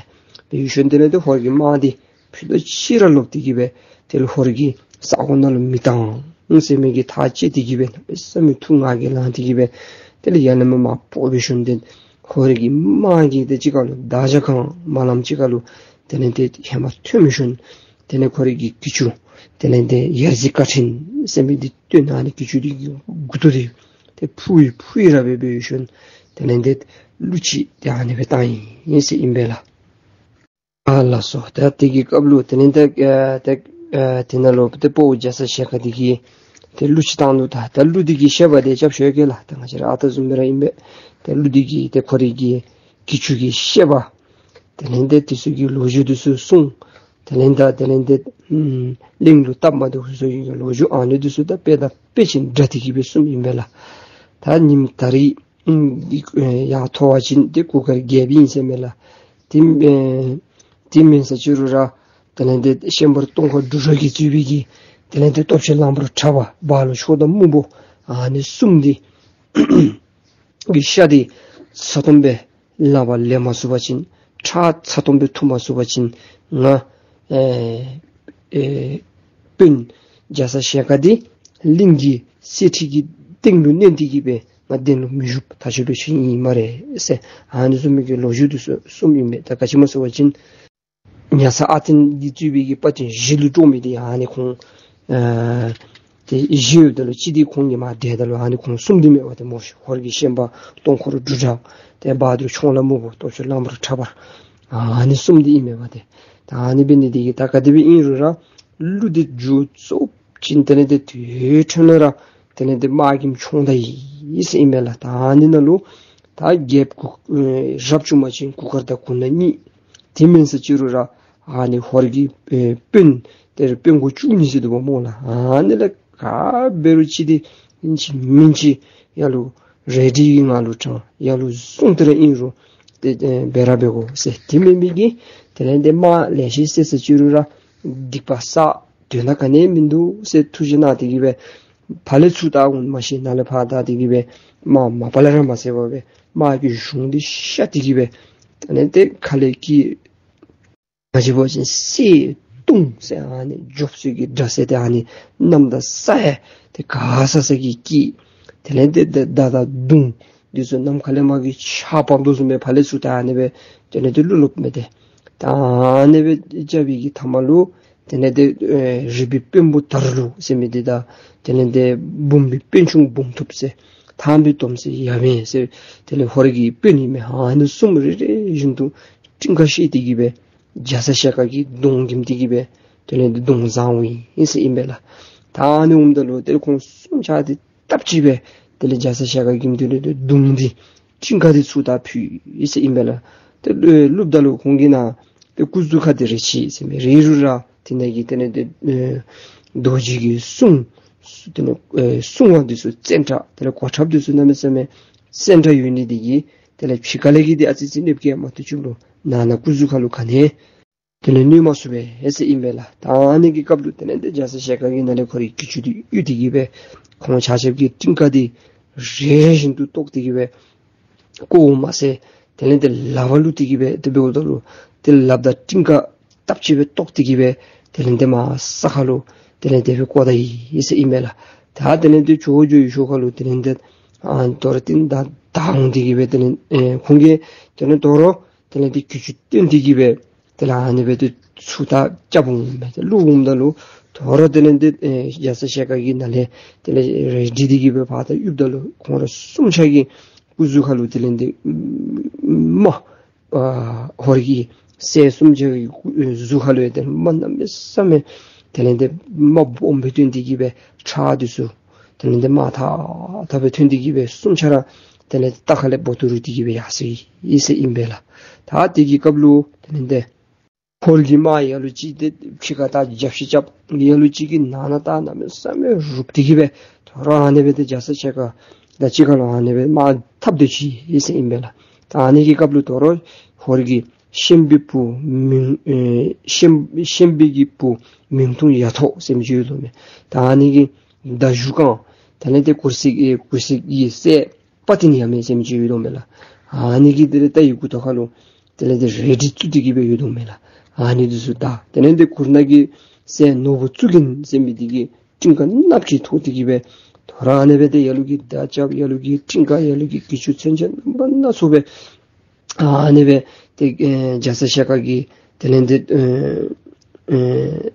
འབད་ཞིནམ་དེ་ལས་དེ་ཧོར་གྱི་དམག་འདི་ཕུད་རྡོག་གཅིག་ར་ལོག་སྟེ་གི་སྦེ་དེ་ལས་ཧོར་གྱི་ས་གོ་ནང་ལུ་མི་བཏང་ཟེར་མི་གི་ཐག་བཅད་དེ་གི་སྦེ་གནམ་མེད་ས་མེད་ཐུགས་ང་རྒྱལ་ལངས་ཏེ་གི་སྦེ་དེ་ལས་ཡར་ལས་མར་མར་འཕུར་འབད་ཞིནམ་དེ་ཧོར་གྱི་དམག་གིས་དེ་གཅིག་ཁར་ལུ་དར་ཇ་གང་མ་ལངམ་གཅིག་ཁར་ལུ་དེ་ལས་དེ་ཧེ་མ་ཐོན་འབད་ཞིནམ་དེ་ལས་ཁོ་རའི་གི་གྱི་ཅུང་དེ་ལས་དེ་ཡ་རྩེ་ཀ་ཕྲེང་ཟེར་མི་འདི་བཏོན། ཨ་ནི་གྱི་ཅུང་འདི་གི་མགུ་ཏོ་འདི་ཏེ་ཕུ་ཡི་ཕུ་ཡི་ར་སྦེ་འབད་ཞིནམ་དེ་ལས་དེ་གླུ་ཅིག་ཏེ་ཨ་ནི་སྦེ་བཏང་ཡི་ཟེར་ཨིན་པས་ལགས། ལགས་སོ། ད་དེ་གི་སྐབས་ལུ་དེ་ལས་ད་ཨ་ད་ཨ་དེ་ནང་ལུ་ཏེ་དཔའ་བོ་རྒྱ་ཚ་ཞལ་དཀར་འདི་གིས་ཏེ་གླུ་ཅིག་བཏང་ནུག། ད་ད་གླུ་འདི་གི་བཤད་པ་དེ་རྐྱབ་ཞུ་གེ་ལགས། ད་ང་བཅས་ར་ཨ་རྟག་བཟུམ་སྦེ་ར་ཨིན་པས། ད་གླུ་འདི་གི་ཏེ་ཁོ་རའི་གི་གྱི་ཅུང་གི་བཤད་པ། དེ་ལས་ད་དེ་ཚུ་གི་ལོ་རྒྱུས་དེ་ཚུ་གསུངས། དེ་ལས་ད་དེ་ལས་ད་ཨམ་གླིང་ལུ་སྟབས་མ་བདེཝ་ཚུ་གི་ལོ་རྒྱུས་ཨ་ནི་དེ་ཚུ་ད་དཔེ་དང་དཔེ་ཅིག་འདྲ་སྟེ་གི་སྦེ་གསུངམ་ཨིན་པས་ལགས། ད་ཉིནམ་ད་རིས་ཨམ་ཡར་མཐོ་བ་ཅིན་ཏེ་གུར་དཀར་རྒྱལཔོ་ཨིན་ཟེར་མས་ལགས། དེ་ཨེ་དེ་མེན་ས་ཅི་རུང་ར་དེ་ལས་ད་ཤན་པ་སྟོང་ཁ་འབྲུག་སྒྲ་གིས་གཙོས་པའི་གི་དེ་ལས་ད་སྟོབས་ཆེན་གླང་པོ་ཁྲ་བ་བ་ལུ་ཆོག་དང་སྨུག་པོ་ཨ་ནི་གསུམ་འདི་གི་ཤ་འདི་ཚ་ཏོམ་སྦེ་ལག་པར་ལེན་མ་ཚུགས་པ་ཅིན་ཁྲག་ཚ་ཏོམ་སྦེ་འཐུང་མ་ཚུགས་པ་ཅིན་ང་ཨེ་ཨེ་དཔོན་རྒྱ་ཚ་ཞལ་དཀར་འདི་གླིང་གི་གསེར་ཁྲི་གི་སྟེང་ལུ་མནན་ཏེ་གི་སྦེ་ང་གདན་ལུ་མི་བཞུགས། ཐག་ཆོད་སྦེ་ཞུ་ནི་ཨིན་སྨ་རེ་ཟེར་ཨ་ནི་བཟུམ་མའི་གི་ལོ་རྒྱུས་དེ་ཚུ་གསུངམ་ཨིན་པས། ད་ག་ཅི་སྨོ་ཟེར་བ་ཅིན་ཉ་ཚ་ཨ་བརྟན་གྱིས་གཙོས་པའི་གི་དཔའ་རྟུལ་བཞི་ལུ་དཀྲོངས་མི་འདི་ཨ་ནི་ཁོང་ཨ་ཏེ་བཞི་ཡོདཔ་ད་ལུ་གཅིག་འདི་ཁོང་གིས་མར་བསྒྲལ་ད་ལུ་ཨ་ནི་ཁོང་གསུམ་འདི་མེད་པ་ཏེ་སྨོ་ཤིག། ཧོར་གྱི་ཤན་པ་སྟོང་འཁོར་འབྲུག་སྒྲ་ཏེ་བ་དུར་མཆོང་ལ་སྨུག་པོ་སྟོབས་ཆེན་གླང་པོ་ཁྲ་བ་ཨ་ནི་གསུམ་འདི་ཨིན་མས་པ་ཏེ། ད་ཨ་ནི་འབད་ནི་འདི་གིས་ད་ག་དེ་སྦེ་ཨིན་རུང་ར་གླུ་འདི་མཇུག་རྫོགས་ཅིག་དེ་ལས་ཏེ་དེ་འཕྲོ་ནང་ར་དེ་ལས་ཏེ་དམག་གི་མཆོང་ད་ཡི་ཟེར་ཨིན་པས་ལགས། ད་ཨ་ནི་ནང་ལུ་ད་རྒྱལཔོ་གུར་ཨེ་རབ་བྱུང་པ་ཅིན་གུར་དཀར་དང་གུར་ནག་གཉིས། དེ་མེན་ས་ཅི་རུང་ར་ཨ་ནི་ཧོར་གྱི་ཨེ་དཔོན་དེ་རུ་དཔོན་གོང་བཅུ་གཉིས་ཟེར་འདུག་པ་སྨོ་ལགས། ཨ་ནི་ལས་ག་འབད་རུང་ཅིག་འདི་ཨིན་ཅི་མིན་ཅི་ཡར་ལུ་རལ་གྲི་གི་ངང་ལུ་དྲངས་ཡར་ལུ་བཟུང་སྟེ་ར་ཨིན་རུང་ཏེ་ཨེ་འབད་ར་འབད་དགོ་ཟེར། དེ་མེན་མི་གིས་དེ་ལས་ཏེ་དམག་ལེ་ཤ་བསད་ས་ཅི་རུང་ར་སྡིག་པ་བསགས་དོན་དག་ག་ནི་མིན་འདུག་ཟེར་ཐུགས་རྗེ་གནང་སྟེ་གི་སྦེ་ཕར་ལས་ཚུར་ལྟ་འོང་མ་ཤེས་ནཱ་ལས་ཕར་ལྟ་སྟེ་གི་སྦེ་དམག་མ་པ་ལས་ར་མ་བསད་པར་སྦེ་དམག་གི་གཞུང་འདི་བཤའ་སྟེ་གི་སྦེ་དེ་ལས་ཏེ་ཁ་ལས་ཀྱི་ང་བཅས་འབད་བ་ཅིན་གསེར་དུང་ཟེར་ཨ་ནི་རྒྱོབ་ཚུ་གི་སྒྲ་ཟེར་ཏེ་ཨ་ནི་གནམ་དང་ས་ཡང་ཏེ་ག་ས་ས་གི་སྐད། དེ་ལས་ཏེ་མདའ་མདའ་དང་མདུང་འདི་ཚུ་ནམ་མཁའ་ལས་མར་གྱི་ཆརཔ་འབབ་དོ་བཟུམ་སྦེ་ཕར་ལས་ཚུར་ལྟ་ཨ་ནི་སྦེ་དེ་ལས་ཏེ་གླུ་སླབ་མས་ཏེ། ད་ཨ་ནི་སྦེ་རྐྱབ་པའི་གི་མཐའ་མ་ལུ་དེ་ལས་ཏེ་ཨེ་རིག་པའི་དཔོན་པོ་དར་ལུ་ཟེར་མི་འདི་དང་དེ་ལས་ཏེ་འབུམ་པའི་དཔོན་ཆུང་འབུམ་ཐུབ་ཟེར་ཐང་པའི་དོམ་ཟེར་ཡབ་མེས་ཟེར་དེ་ལས་ཧོར་གྱི་དཔོན་ཨིན་མས། ཨ་ནི་གསུམ་རེ་རེ་བཞིན་དུ་ཀྲིང་ཀ་བཤེད་དེ་གི་སྦེ་རྒྱ་ཚ་ཞལ་དཀར་གྱི་གདོང་འགེམས་ཏེ་གི་སྦེ་དེ་ལས་ཏེ་གདོང་བཟང་བའི་ཨིན་ཟེར་ཨིན་པས་ལགས། ད་ཨ་ནི་འོངམ་ད་ལུ་དེ་ལས་ཁོང་གསུམ་ཆ་འདི་སྟབས་གཅིག་སྦེ་དེ་ལས་རྒྱ་ཚ་ཞལ་དཀར་གྱིས་དེ་ལས་ཏེ་གདོང་འདི་ཀྲིང་ཀ་འདི་ཚུར་ད་ཕུལ་ཡི་ཟེར་ཨིན་པས་ལགས། ཏེ་ཨེ་གླུ་བཏང་ད་ལུ་ཁོང་གི་ནང་ཏེ་སྐུ་གཟུགས་ཁར་ཏེ་རེ་ཆད་ཟེར་མི་རེ་རུང་ར་དེ་ནང་གི་དེ་ལས་ཏེ་ཨེ་རྡོ་རྗེ་གི་གསུང་དེ་ལས་ཨེ་གསུང་བ་འདི་ཚུ་བཙན་དྲགས་དེ་ལས་གོ་ཁྲབ་འདི་ཚུ་གནམ་མེད་ས་མེད་བཙན་དྲགས་ཡོད་ནི་དེ་གིས་དེ་ལས་ཕྱི་ཁ་ལས་ཀྱི་འདི་ཨ་ཙི་ཙི་གནོདཔ་བཀལ་མ་ཐུབ་ཅིག་ལུ་ནང་ན་སྐུ་གཟུགས་ཁར་ལུ་ག་ནི་དེ་ལས་གནོད་མ་ཚུགས་པས་ཟེར་ཨིན་པས་ལགས། ད་ཨ་ནི་གི་སྐབས་ལུ་དེ་ལས་ཏེ་རྒྱ་ཚ་ཞལ་དཀར་གྱིས་ནཱ་ལས་ཁོ་རའི་གྱི་ཅུང་འདི་གཡུག་སྟེ་གི་སྦེ་ཁོང་ཆ་ཁྱབ་ཀྱིས་ཀྲིང་ཀ་འདི་རེ་རེ་བཞིན་དུ་བཏོག་སྟེ་གི་སྦེ་བཀོཝ་མ་ཚད་དེ་ལས་ཏེ་ལགཔ་བླུགས་ཏེ་གི་སྦེ་དེ་འབདཝ་ད་ལུ་ཏེ་ལགཔ་དང་ཀྲིང་ཀ་སྟབས་གཅིག་སྦེ་བཏོག་སྟེ་གི་སྦེ་དེ་ལས་ཏེ་མར་ས་ཁར་ལུ་དེ་ལས་ཏེ་སྦེ་བཀོ་ད་ཡི་ཟེར་ཨིན་པས་ལགས། ད་དེ་ལས་ཏེ་ཇོ་བོ་རྒྱུ་ཡི་ཤུལ་ཁར་ལུ་དེ་ལས་ཏེ་ཨ་དོ་རུང་ཏེ་ད་ད་འོང་སྟེ་གི་སྦེ་དེ་ལས་ཨེ་ཁོང་གིས་དེ་ལས་དོ་རུང་དེ་ལས་ཏེ་གྱི་ཅུང་བཏོན་ཏེ་གི་སྦེ་དེ་ལས་ཨ་ནི་སྦེ་ཏེ་ཚུར་ད་རྐྱབ་འོང་མས། ཏེ་བླུག་འོངམ་ད་ལུ་དོ་རུང་དེ་ལས་ཏེ་ཨེ་རྒྱ་ཚ་ཞལ་དཀར་གྱིས་ནཱ་ལས་དེ་ལས་རལ་གྲི་འདི་གི་སྦེ་ཕར་ད་གཡུགཔ་ད་ལུ་ཁོང་ར་གསུམ་ཆ་གི་སྐུ་གཟུགས་ཁར་ལུ་དེ་ལས་ཏེ་རྨ་ཨ་ཧོར་གྱི་སྲས་གསུམ་ཆ་གི་སྐུ་ཨེ་གཟུགས་ཁར་ལུ་ཡང་ཏེ་རྨ་གནམ་མེད་ས་མེད་དེ་ལས་ཏེ་རྨ་སྦོམ་སྦེ་བཏོན་ཏེ་གི་སྦེ་ཁྲག་འདི་ཚུ་དེ་ལས་ཏེ་དམར་ཐག་ཐག་སྦེ་ཐོན་ཏེ་གི་སྦེ་གསུམ་ཆ་ར་དེ་ལས་རྟ་ཁ་ལས་སྦོ་ཏོ་རུལ་ཏེ་གི་སྦེ་ཡར་སོ་ཡི་ཟེར་ཨིན་པས་ལགས། ད་དེ་གི་སྐབས་ལུ་དེ་ལས་ཏེ་ཧོར་གྱི་དམག་ཡ་ལུ་ཅིག་ཏེ་ཕྱི་ཁར་ད་རྒྱབ་བཤིག་རྐྱབ། ཡ་ལུ་ཅིག་གིས་ནང་ན་ད་གནམ་མེད་ས་མེད་རུབ་སྟེ་གི་སྦེ་དོ་རུང་ཨ་ནི་སྦེ་ཏེ་རྒྱ་ཚ་ཞལ་དཀར་དང་གཅིག་ཁར་ལུ་ཨ་ནི་སྦེ་དམག་འཐབ་སྟེ་ཅིག་ཡི་ཟེར་ཨིན་པས་ལགས། ད་ཨ་ནི་གི་སྐབས་ལུ་དོ་རུང་ཧོར་གྱི་ཤན་པའི་བུ་མིང་ཨེ་ཤན་ཤན་པའི་གི་བུ་མིང་ཐོང་ཡ་ཐོག་ཟེར་མི་ཅིག་ཡོད་དོ་མས། ད་ཨ་ནི་གི་མདའ་གཞུ་རྐང་དེ་ལས་ཏེ་གུར་སེར་ཨེ་གུར་སེར་གྱི་སྲས་དཔའ་རྟུལ་ཡབ་མེས་ཟེར་མི་ཅིག་ཡོད་དོ་མས་ལགས། ཨ་ནི་གི་དེ་ལས་རྟ་ཡི་མགུ་ཏོ་ཁར་ལུ་དེ་ལས་ཏེ་རལ་གྲི་བཙུགས་ཏེ་གི་སྦེ་ཡོད་དོ་མས་ལགས། ཨ་ནི་འདི་ཚུ་ད་དེ་ལས་ཏེ་གུར་ནག་གི་སྲས་ནོར་བུ་གཙུག་རྒྱན་ཟེར་མི་འདི་གིས་ཀྲིང་ཀ་གནགཔོ་ཅིག་ཐོགས་ཏེ་གི་སྦེ་དོ་རུང་ཨ་ནི་སྦེ་ཏེ་ཡ་ལུ་གིས་མདའ་རྐྱབ། ཡ་ལུ་གིས་ཀྲིང་ཀ། ཡ་ལུ་གིས་གྱི་ཅུང་ཚུན་ཆད་རྣམ་པ་སྣ་ཚོགས་སྦེ་ཨ་ནི་སྦེ་ཏེ་ཨེ་རྒྱ་ཚ་ཞལ་དཀར་གྱིས་དེ་ལས་ཏེ་ཨེ་ཨེ་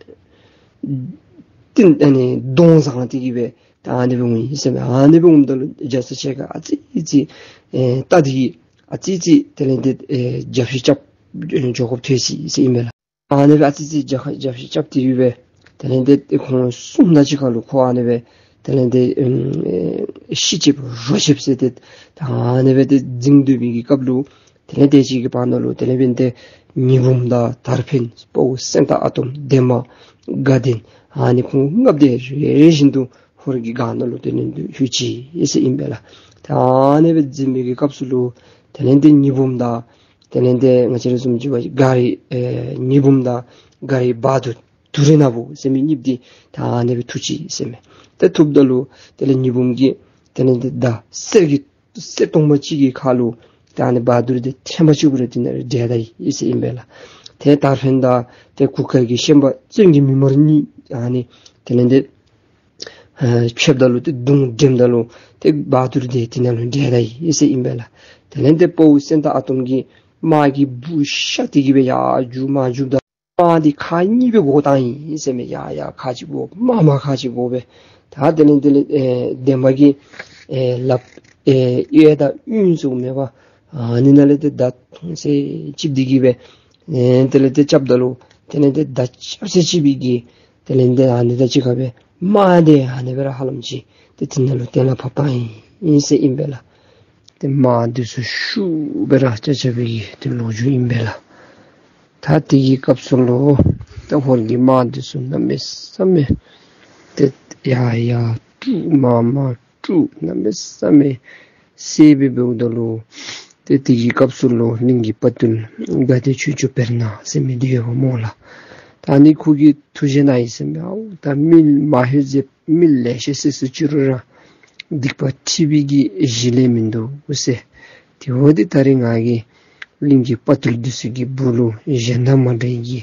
ཏེ་ཨ་ནི་གདོང་བཟང་སྟེ་གི་སྦེ་ད་ཨ་ནི་སྦེ་འོང་ཡི་ཟེར་མས། ཨ་ནི་སྦེ་འོངམ་ད་ལུ་རྒྱ་ཚ་ཞལ་དཀར་ཨ་ཙི་ཙི་ཨེ་རྟ་འདི་གིས་ཨ་ཙི་ཙི་དེ་ལས་ཏེ་ཨེ་རྒྱབ་བཤིག་རྐྱབ་འགྱོ་དགོཔ་ཐོན་ཅི་ཟེར་ཨིན་མས་ལགས། ཨ་ནི་སྦེ་ཨ་ཙི་ཅིག་རྒྱབ་ཁ་རྒྱབ་ཤིག་རྐྱབ་སྟེ་ཡོད་པས། དེ་ལས་འདི་ཁོང་གསུམ་ནང་གཅིག་ཁར་ལུ་ཁོ་ཨ་ནི་སྦེ་དེ་ལས་འདི་ཨེ་ཤི་ཅིག་རོ་ཅིག་ཟེར་ཏེ་ད་ཨ་ནི་སྦེ་འདི་འཛིང་སྡོད་པའི་གི་སྐབས་ལུ་དེ་ལས་དེ་ཅིག་གི་བར་ན་ལུ་དེ་ལས་འབདན་ཏེ་ཉི་འབུམ་དང་དར་འཕེན་དཔའ་བོ་སེང་སྟག་ཨ་དོམ་འདན་མ་དགའ་ལྡན་ཨ་ནི་ཁོང་ལྔ་སྡེ་རེ་རེ་བཞིན་དུ་ཧོར་གྱི་སྒར་ནང་ལུ་དེ་ལས་འདི་ལྷོད་ཅི་ཟེར་ཨིན་པས་ལགས། ད་ཨ་ནི་སྦེ་འཛིང་བའི་གི་སྐབས་སུ་ལུ་དེ་ལས་འདི་ཉི་འབུམ་དང་དེ་ལས་འདི་ང་བཅས་ར་བཟུམ་ཅིག་འབད་བ་ཅིན་མགར་ཨེ་ཉི་འབུམ་དང་མགར་བ་དུར་དུར་རི་ནག་པོ་ཟེར་མི་གཉིས་འདི་ད་ཨ་ནི་སྦེ་ཐུག་ཅི་ཟེར་མས། ད་ཐུགཔ་ད་ལུ་དེ་ལས་ཉི་འབུམ་གྱིས་དེ་ལས་འདི་མདའ་གསེར་གྱི་གསེར་སྟོང་པ་གཅིག་གི་ཁར་ལུ་ད་ཨ་ནི་བ་དུར་འདི་ཐེངས་མ་གཅིག་གུ་ར་དེ་ནང་ལུ་བསྒྲལ་ད་ཡི་ཟེར་ཨིན་པས་ལགས། ཏེ་དར་འཕེན་དང་ཏེ་གུར་དཀར་གྱི་ཤན་པ་བཙན་གྱི་མི་དམར་གཉིས་ཨ་ནི་དེ་ལས་འདི་ཨ་ཕྱདཔ་ད་ལུ་ཏེ་མདུང་འགྲེམས་ད་ལུ་ཏེ་བ་དུར་འདི་དེ་ནང་ལུ་བསྒྲལ་ད་ཡི་ཟེར་ཨིན་པས་ལགས། དེ་ལས་འདི་དཔའ་བོ་སེང་སྟག་ཨ་དོམ་གྱིས་དམག་གི་སྦུག་བཤའ་སྟེ་གི་སྦེ་ཡར་རྒྱུག་མར་རྒྱུགཔ་ད་དམག་འདི་ཁག་གཉིས་སྦེ་བགོ་བཏང་ཡི་ཟེར་མས། ཡར་ཡར་ཁག་ཅིག་བགོ་མར་མར་ཁག་ཅིག་བགོ་སྦེ། ད་དེ་ལས་དེ་ལས་ཨེ་འདན་མ་གི་ཨེ་ལགཔ་ཨེ་གཡས་དང་གཡོན་ཚུ་མེད་པར་ཨ་ནི་ནང་ལས་ཏེ་མདའ་ཐོང་ཚད་ཅིག་འདི་གིས་སྦེ་ཨེ་དེ་ལས་ཏེ་རྐྱབ་ད་ལུ་དེ་ལས་ཏེ་མདའ་རྐྱབ་ཚད་ཅིག་འབད་གི་དེ་ལས་ཏེ་ཨ་ནི་དང་གཅིག་ཁར་སྦེ་དམག་འདི་ཨ་ནི་སྦེ་ར་ཧ་ལམ་ཅིག་ཏེ་དེ་ནང་ལུ་གཏན་ལ་ཕབ་བཏང་ཡི་ཟེར་ཨིན་པས་ལགས། ཏེ་དམག་འདི་ཚུ་ཤུགས་སྦེ་ར་རྐྱབ་རྐྱབ་པའི་གི་ཏེ་ལོ་རྒྱུས་ཨིན་པས་ལགས། ད་དེ་གི་སྐབས་སུ་ལུ་ད་ཧོར་གྱི་དམག་འདི་ཚུ་གནམ་མེད་ས་མེད་ཏེ་ཡར་ཡར་དཀྲུག་མར་མར་དཀྲུག་གནམ་མེད་ས་མེད་བསད་སྦེ་འབདཝ་ད་ལུ་ཏེ་དེ་གི་སྐབས་སུ་ལུ་གླིང་གི་དཔའ་བརྟུལ་དགའ་ལྡན་ཆོས་སྐྱོང་བེར་ནག་ཟེར་མི་འདི་ཡོདཔ་སྨོ་ལགས། ད་ཨ་ནི་ཁོ་གིས་ཐུགས་བཞེད་གནང་ཡི་ཟེར་མས། ཨའུ་ད་མི་མ་ཧེ་ཟེར་མི་ལེ་ཤ་བསད་སུ་ཅི་རུང་ར་སྡིག་པ་འཁྲི་བའི་གི་གཞི་ལས་མིན་འདུག་ཟེར། དེ་འབདཝ་ད་ད་རིས་ང་གིས་གླིང་གི་དཔའ་བརྟུལ་འདི་ཚུ་གི་སྦུག་ལུ་གཞན་དང་མ་འདྲ་གི་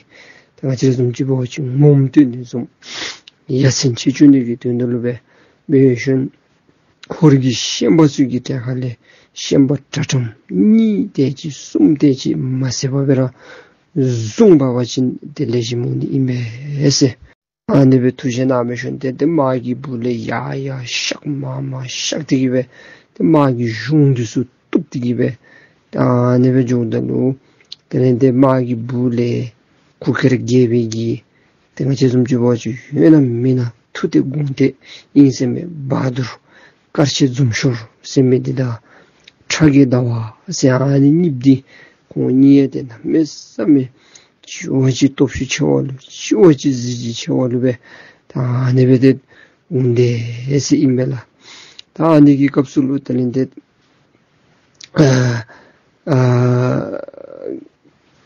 ད་ང་བཅས་བཟུམ་ཅིག་འབད་བ་ཅིན་ངོམ་སྟོན་ནི་བཟུམ་ཡ་མཚན་ཆེ་བཅུག་ནི་གི་དོན་དུ་ལུ་སྦེ་འབད་ཞིནམ་ཧོར་གྱི་ཤན་པ་ཚུ་གི་གྲལ་ཁ་ལས་ཤན་པ་དྲག་དྲགམ་གཉིས་དེ་ཅིག་གསུམ་དེ་ཅིག་མ་བསད་པར་སྦེ་ར་བཟུང་འབག་པ་ཅིན་དེ་ལེགས་ཤོམ་འོང་ནི་ཨིན་པས་ཟེར། ཨ་ནི་སྦེ་ཐུགས་བཞེད་གནང་སྦེ་ཞིནམ་ཏེ་དེ་དམག་གི་སྦུག་ལས་ཡར་ཡར་གཤག་མར་མར་གཤག་སྟེ་གི་སྦེ་ཏེ་དམག་གི་གཞུང་འདི་ཚུ་གཏུབ་སྟེ་གི་སྦེ་ད་ཨ་ནི་སྦེ་འགྱོཝ་ད་ལུ་དེ་ལས་ཏེ་དམག་གི་སྦུག་ལས་གུར་དཀར་རྒྱལ་པོའི་གི་ཏེ་ང་བཅས་བཟུམ་ཅིག་འབད་བ་ཅིན་ཡོད་ན་མེད་ན་མཐུ་སྟེ་དགོངས་ཏེ་ཨིན་ཟེར་མས། བ་དུར་དཀར་ཆེན་འཛུམ་ཤོར་ཟེར་མི་འདི་དང་ཁྲ་རྒྱལ་ཟླ་བ་ཟེར་ཨ་ནི་གཉིསཔོ་འདི་ཁོང་གཉིས་ཡང་ཏེ་གནམ་མེད་ས་མེད་གཅིག་བ་གཅིག་སྟོབས་ཤུགས་ཆེ་བ་ལུ་གཅིག་བ་གཅིག་གཟི་བརྗིད་ཆེ་བ་ལུ་སྦེ་ད་ཨ་ནི་སྦེ་ཏེ་འོང་དེས་ཟེར་ཨིན་པས་ལགས། ད་ཨ་ནི་གི་སྐབས་སུ་ལུ་དེ་ལས་ཏེ་ཨ་ཨ་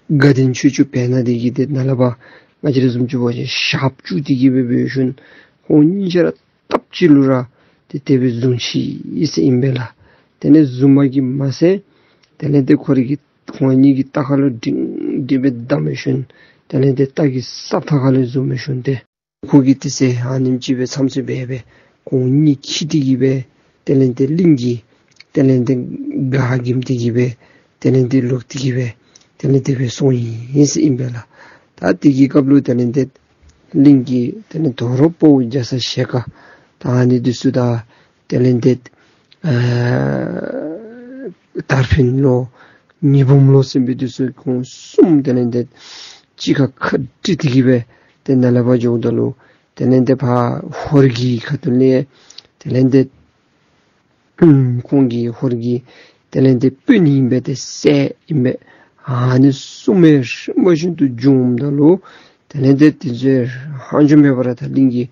དགའ་ལྡན་ཆོས་སྐྱོང་བེར་ནག་འདི་གིས་ཏེ་ནཱ་ལས་ཕར་ང་བཅས་ར་བཟུམ་ཅིག་འབད་བ་ཅིན་ཞགཔ་བཙུགས་ཏེ་གི་སྦེ་འབད་ཞིནམ་ཁོང་གཉིས་ཆ་ར་སྟབས་གཅིག་ལུ་ར་ཏེ་དེ་སྦེ་བཟུང་ཅི་ཟེར་ཨིན་པས་ལགས། དེ་ལས་བཟུང་མ་གི་མ་ཚད་དེ་ལས་ཏེ་ཁོ་རའི་གི་ཁོང་གཉིས་ཀྱི་རྟ་ཁ་ལུ་སྒྲིང་སྒྲི་སྦེ་བསྡམས་ཞིནམ་དེ་ལས་ཏེ་རྟ་གི་སྲབ་མཐའ་ཁ་ལུ་བཟུང་ཞིནམ་ཏེ་ཁོ་གིས་དེ་ཚེ་ཨ་ནེམ་ཅིག་སྦེ་མཚམས་སུ་སྦེ་སྦེ་ཁོང་གཉིས་འཁྱིད་དེ་གི་སྦེ་དེ་ལས་ཏེ་གླིང་གི་དེ་ལས་ཏེ་སྒར་འགེམས་ཏེ་གི་སྦེ་དེ་ལས་ཏེ་ལོག་སྟེ་གི་སྦེ་དེ་ལས་དེ་སྦེ་སོང་ཡི་ཟེར་ཨིན་པས་ལགས། ད་དེ་གི་སྐབས་ལུ་དེ་ལས་ཏེ་གླིང་གི་དེ་ལས་དོ་རུང་དཔའ་བོ་རྒྱ་ཚ་ཞལ་དཀར་ད་ཨ་ནི་འདི་ཚུ་དང་དེ་ལས་ཏེ་ཨ་དར་འཕེན་ལོ་ཉི་འབུམ་ལོ་ཟེར་མི་འདི་ཚུ་ཁོང་གསུམ་དེ་ལས་ཏེ་གཅིག་ཁར་ཁ་བསྒྲིགས་ཏེ་གི་སྦེ་ཏེ་ནཱ་ལས་ཕར་འགྱོཝ་ད་ལུ་དེ་ལས་ཏེ་ཕར་ཧོར་གྱི་ཁ་ཐུག་ལས་དེ་ལས་ཏེ་ཨུམ་ཁོང་གི་ཧོར་གྱི་དེ་ལས་ཏེ་དཔོན་ཨིན་པས་ཏེ་སྲས་ཨིན་པས། ཨ་ནི་གསུམ་སྦེ་རིམ་པ་བཞིན་དུ་བྱོནམ་ད་ལུ་དེ་ལས་ཏེ་དེ་ཚུ་ཧ་ཅང་མེད་པར་ད་གླིང་གི་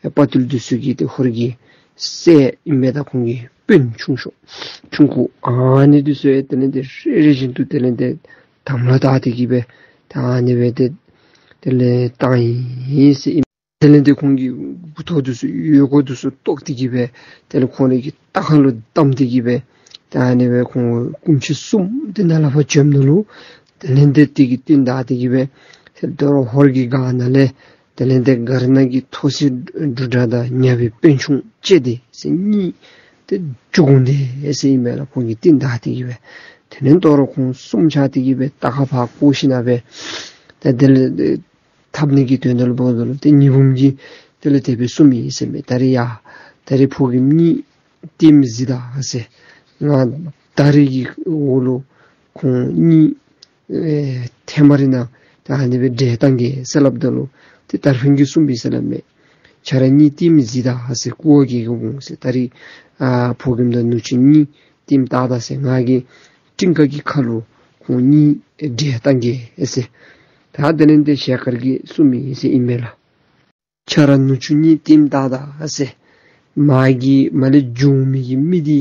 དཔའ་བརྟུལ་འདི་ཚུ་གིས་ཏེ་ཧོར་གྱི་སྲས་ཨིན་པས་ད་ཁོང་གི་དཔོན་ཆུང་ཤོས་ཆུང་ཀུ་ཨ་ནི་འདི་ཚུ་ཡང་དེ་ལས་ཏེ་རེ་རེ་བཞིན་དུ་དེ་ལས་ཏེ་དམ་ལ་བཏགས་ཏེ་གི་སྦེ་ད་ཨ་ནི་སྦེ་ཏེ་དེ་ལས་བཏང་ཡི་ཟེར་ཨིན། དེ་ལས་ཏེ་ཁོང་གི་མགུ་ཏོ་འདི་ཚུ་ཡོལ་གོ་འདི་ཚུ་བཏོགས་ཏེ་གི་སྦེ་དེ་ལས་ཁོང་རའི་གི་རྟ་ཁ་ལུ་བསྡམས་ཏེ་གི་སྦེ་ད་ཨ་ནི་སྦེ་ཁོང་སྐུ་མཆེད་གསུམ་དེ་ནཱ་ལས་ཕར་བྱོནམ་ད་ལུ་དེ་ལས་ཏེ་དེ་གི་རྟིང་བདའ་སྟེ་གི་སྦེ་དེ་དོ་རུང་ཧོར་གྱི་སྒར་ནང་ལས་དེ་ལས་ཏེ་སྒར་ནང་གི་ཐོག་སེར་འབྲུག་སྒྲ་དང་ཉ་དབོན་དཔོན་ཆུང་ཅེ་དེ་ཟེར་གཉིས་ཏེ་རྒྱུག་འོང་དེས་ཟེར་ཨིན་མས་ལགས། ཁོང་གི་རྟིང་བདའ་སྟེ་གི་སྦེ་དེ་ལས་དོ་རུང་ཁོང་གསུམ་ཆ་སྟེ་གི་སྦེ་རྟ་ཁ་ཕར་བཀོ་ཞིནམ་སྦེ་ད་དེ་ལས་འཐབ་ནི་གི་དོན་དག་ལུ་འབདཝ་ད་ལུ་ཏེ་ཉི་འབུམ་གྱིས་དེ་ལས་དེ་སྦེ་གསུངམ་ཨིན་ཟེར་མས། ད་རིས་ཡ་ད་རིས་ཕོ་རྒནམ་གཉིས་ལྟདམོ་གཟིགས་ད་ཟེར། ང་ད་རིས་ཀྱི་འོག་ལུ་ཁོང་གཉིས་ཨེ་ཐེངས་མ་རེ་ནང་ ད་ཨ་ནི་སྦེ་འདྲེན་བཏང་གེ་ཟེར་སླབ་ད་ལུ་ཏེ་དར་འཕེན་གྱིས་གསུངས་པས་ཟེར་སླབ་མས། ཁྱེད་ར་གཉིས་ལྟདམོ་གཟིགས་ད་ཟེར། སྐུ་འོ་བརྒྱལ་གྱི་འོང་ཟེར། ད་རིས་ཨ་ཕོ་རྒནམ་དང་ནུ་གཅུང་གཉིས་ལྟདམོ་བལྟ་ད་ཟེར། ང་གིས་སྤྲིན་དཀར་གྱི་ཁ་ལུ་ཁོང་གཉིས་འདྲེན་བཏང་གེ་ཟེར། ད་དེ་ལས་ཏེ་ཞལ་དཀར་གྱིས་གསུངས་མི་ཟེར་ཨིན་མས་ལགས། ཁྱེད་ར་ནུ་གཅུང་གཉིས་ལྟདམོ་བལྟ་ད་ཟེར། མ་གི་མ་ལས་བྱོན་མི་གི་མི་འདི་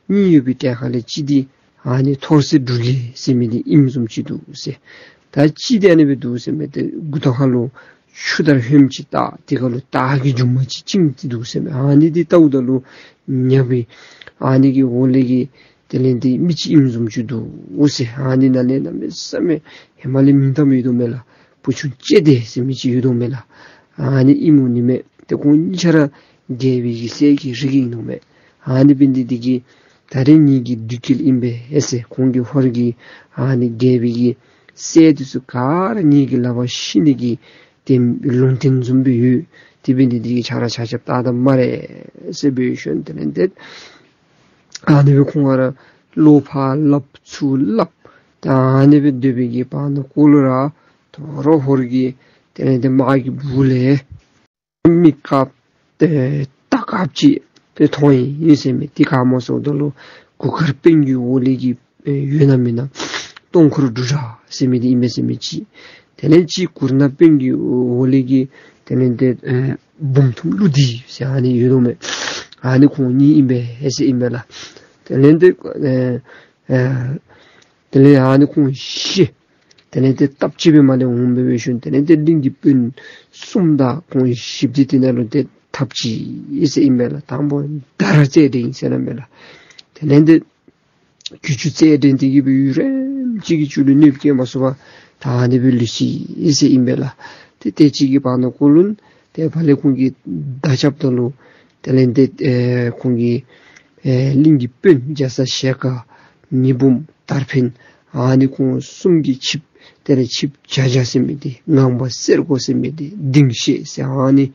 གཉིས་ཡོད་པའི་གྲལ་ཁ་ལས་གཅིག་འདི་ཨ་ནི་འཐོར་སེ་འགྲུལ་གེ་ཟེར་མི་འདི་ཨིནམ་བཟུམ་ཅིག་འདུག་ཟེར། ད་གཅིག་འདི་ཨ་ནི་སྦེ་འདུག་ཟེར་མས། ཏེ་མགུ་ཏོ་ཁ་ལུ་ཆུ་དར་ཧོནམ་ཅིག་བཏགས། དེ་ཁ་ལུ་སྟག་གི་མཇུག་མ་ཅིག་བཅིངས་ཏེ་འདུག་ཟེར་མས། ཨ་ནི་འདི་བལྟཝ་ད་ལུ་ཉ་པའི་ཨ་ནི་གི་འོག་ལས་ཀྱི་དེ་ལས་ཏེ་མི་ཅིག་ཨིནམ་བཟུམ་ཅིག་འདུག་ཟེར། ཨ་ནི་ནང་ལས་གནམ་མེད་ས་མེད་ཧེ་མ་ལས་མིང་བཏགས་མི་ཡོད་དོ་མས་ལགས། བུ་ཆུང་ལྕེ་བདེ་ཟེར་མི་ཅིག་ཡོད་དོ་མས་ལགས། ཨ་ནི་ཨིནམ་འོང་ནི་མས། ཏེ་ཁོང་གཉིས་ཆ་ར་རྒྱལ་པོའི་གི་སྲས་ཀྱི་རིགས་ཨིན་ནོ་མས། ཨ་ནི་འབད་ནི་འདི་གིས་ད་རེས་ངེ་གི་བདུད་ཀྱི་ཨིན་པས་ཟེར། ཁོང་གི་ཧོར་གྱི་ཨ་ནི་རྒྱལ་པོའི་གི་སྲས་འདི་ཚུ་ག་ར་ངེ་གི་ལག་པར་ཤི་ནི་གི་ཏེ་ལུང་བསྟན་བཟུམ་སྦེ་ཡོད། དེ་འབད་ནི་འདི་གིས་ཁྱེད་ར་ཆ་ཁྱབ་བལྟ་ད་སྨ་རེ་ཟེར་འབད་ཞིནམ་དེ་ལས་ཏེ་ཨ་ནི་སྦེ་ཁོང་ར་བློ་ཕར་སླབ་ཚུར་སླབ། ད་ཨ་ནི་སྦེ་སྡོད་པའི་གི་བར་ན་ཀོ་ལུ་ར་དོ་རུང་ཧོར་གྱི་དེ་ལས་ཏེ་དམག་གི་སྦུག་ལས་མི་དཀརཔོ་ཏེ་རྟ་དཀརཔོ་ཅིག་ཏེ་མཐོང་ཡི་ཟེར་མས། དེ་ག་སྨོ་ཟེརཝ་ད་ལུ་གུར་དཀར་སྤུན་གྱི་འོག་ལས་ཀྱི་ཨེ་ཡོད་ན་མེན་ན་སྟོང་འཁོར་འབྲུག་སྒྲ་ཟེར་མི་འདི་ཨིན་མས་ཟེར་མི་ཅིག། དེ་ལས་གཅིག་གུར་ནག་སྤུན་གྱི་འོག་ལས་ཀྱི་དེ་ལས་ཏེ་ཨེ་འབུམ་ཐུབ་ཀླུ་སྡེ་ཟེར་ཨ་ནི་ཡོད་དོ་མས། ཨ་ནི་ཁོང་གཉིས་ཨིན་པས་ཟེར་ཨིན་པས་ལགས། དེ་ལས་ཏེ་ཨེ་ཨེ་དེ་ལས་ཨ་ནི་ཁོང་བཞི་དེ་ལས་ཏེ་སྟབས་གཅིག་སྦེ་མར་ལས་འོང་སྦེ་འབད་ཞིནམ་དེ་ལས་ཏེ་གླིང་གི་དཔོན་གསུམ་དང་ཁོང་བཞི་འདི་དེ་ནང་ལུ་ཏེ་འཐབ་ཅི་ཟེར་ཨིན་པས་ལགས། དང་པོ་མདའ་རྩལ་འགྲན་ཟེར་སླབ་མས་ལགས། དེ་ལས་ཏེ་གྱི་ཅུང་རྩལ་འགྲན་ཏེ་གི་སྦེ་ཡུན་རིངམོ་ཅིག་གི་མཇུག་ལུ་གནོདཔ་བཀལ་མ་ཚུགས་པར་ད་ཨ་ནི་སྦེ་ལུས་ཅི་ཟེར་ཨིན་པས་ལགས། ཏེ་དེ་ཅིག་གི་བར་ན་ཀོ་ལུ་ཏེ་ཕར་ལས་ཁོང་གིས་མདའ་རྐྱབ་ད་ལུ་དེ་ལས་ཏེ་ཨེ་ཁོང་གི་ཨེ་གླིང་གི་དཔོན་རྒྱ་ཚ་ཞལ་དཀར་ཉི་འབུམ་དར་འཕེན་ཨ་ནི་ཁོང་གསུམ་གྱི་ཆིབས་དེ་ལས་ཆིབས་བརྒྱ་བརྒྱ་ཟེར་མི་འདི་ངང་པ་གསེར་མགོ་ཟེར་མི་འདི་ལྡིང་ཤེད་ཟེར་ཨ་ནི་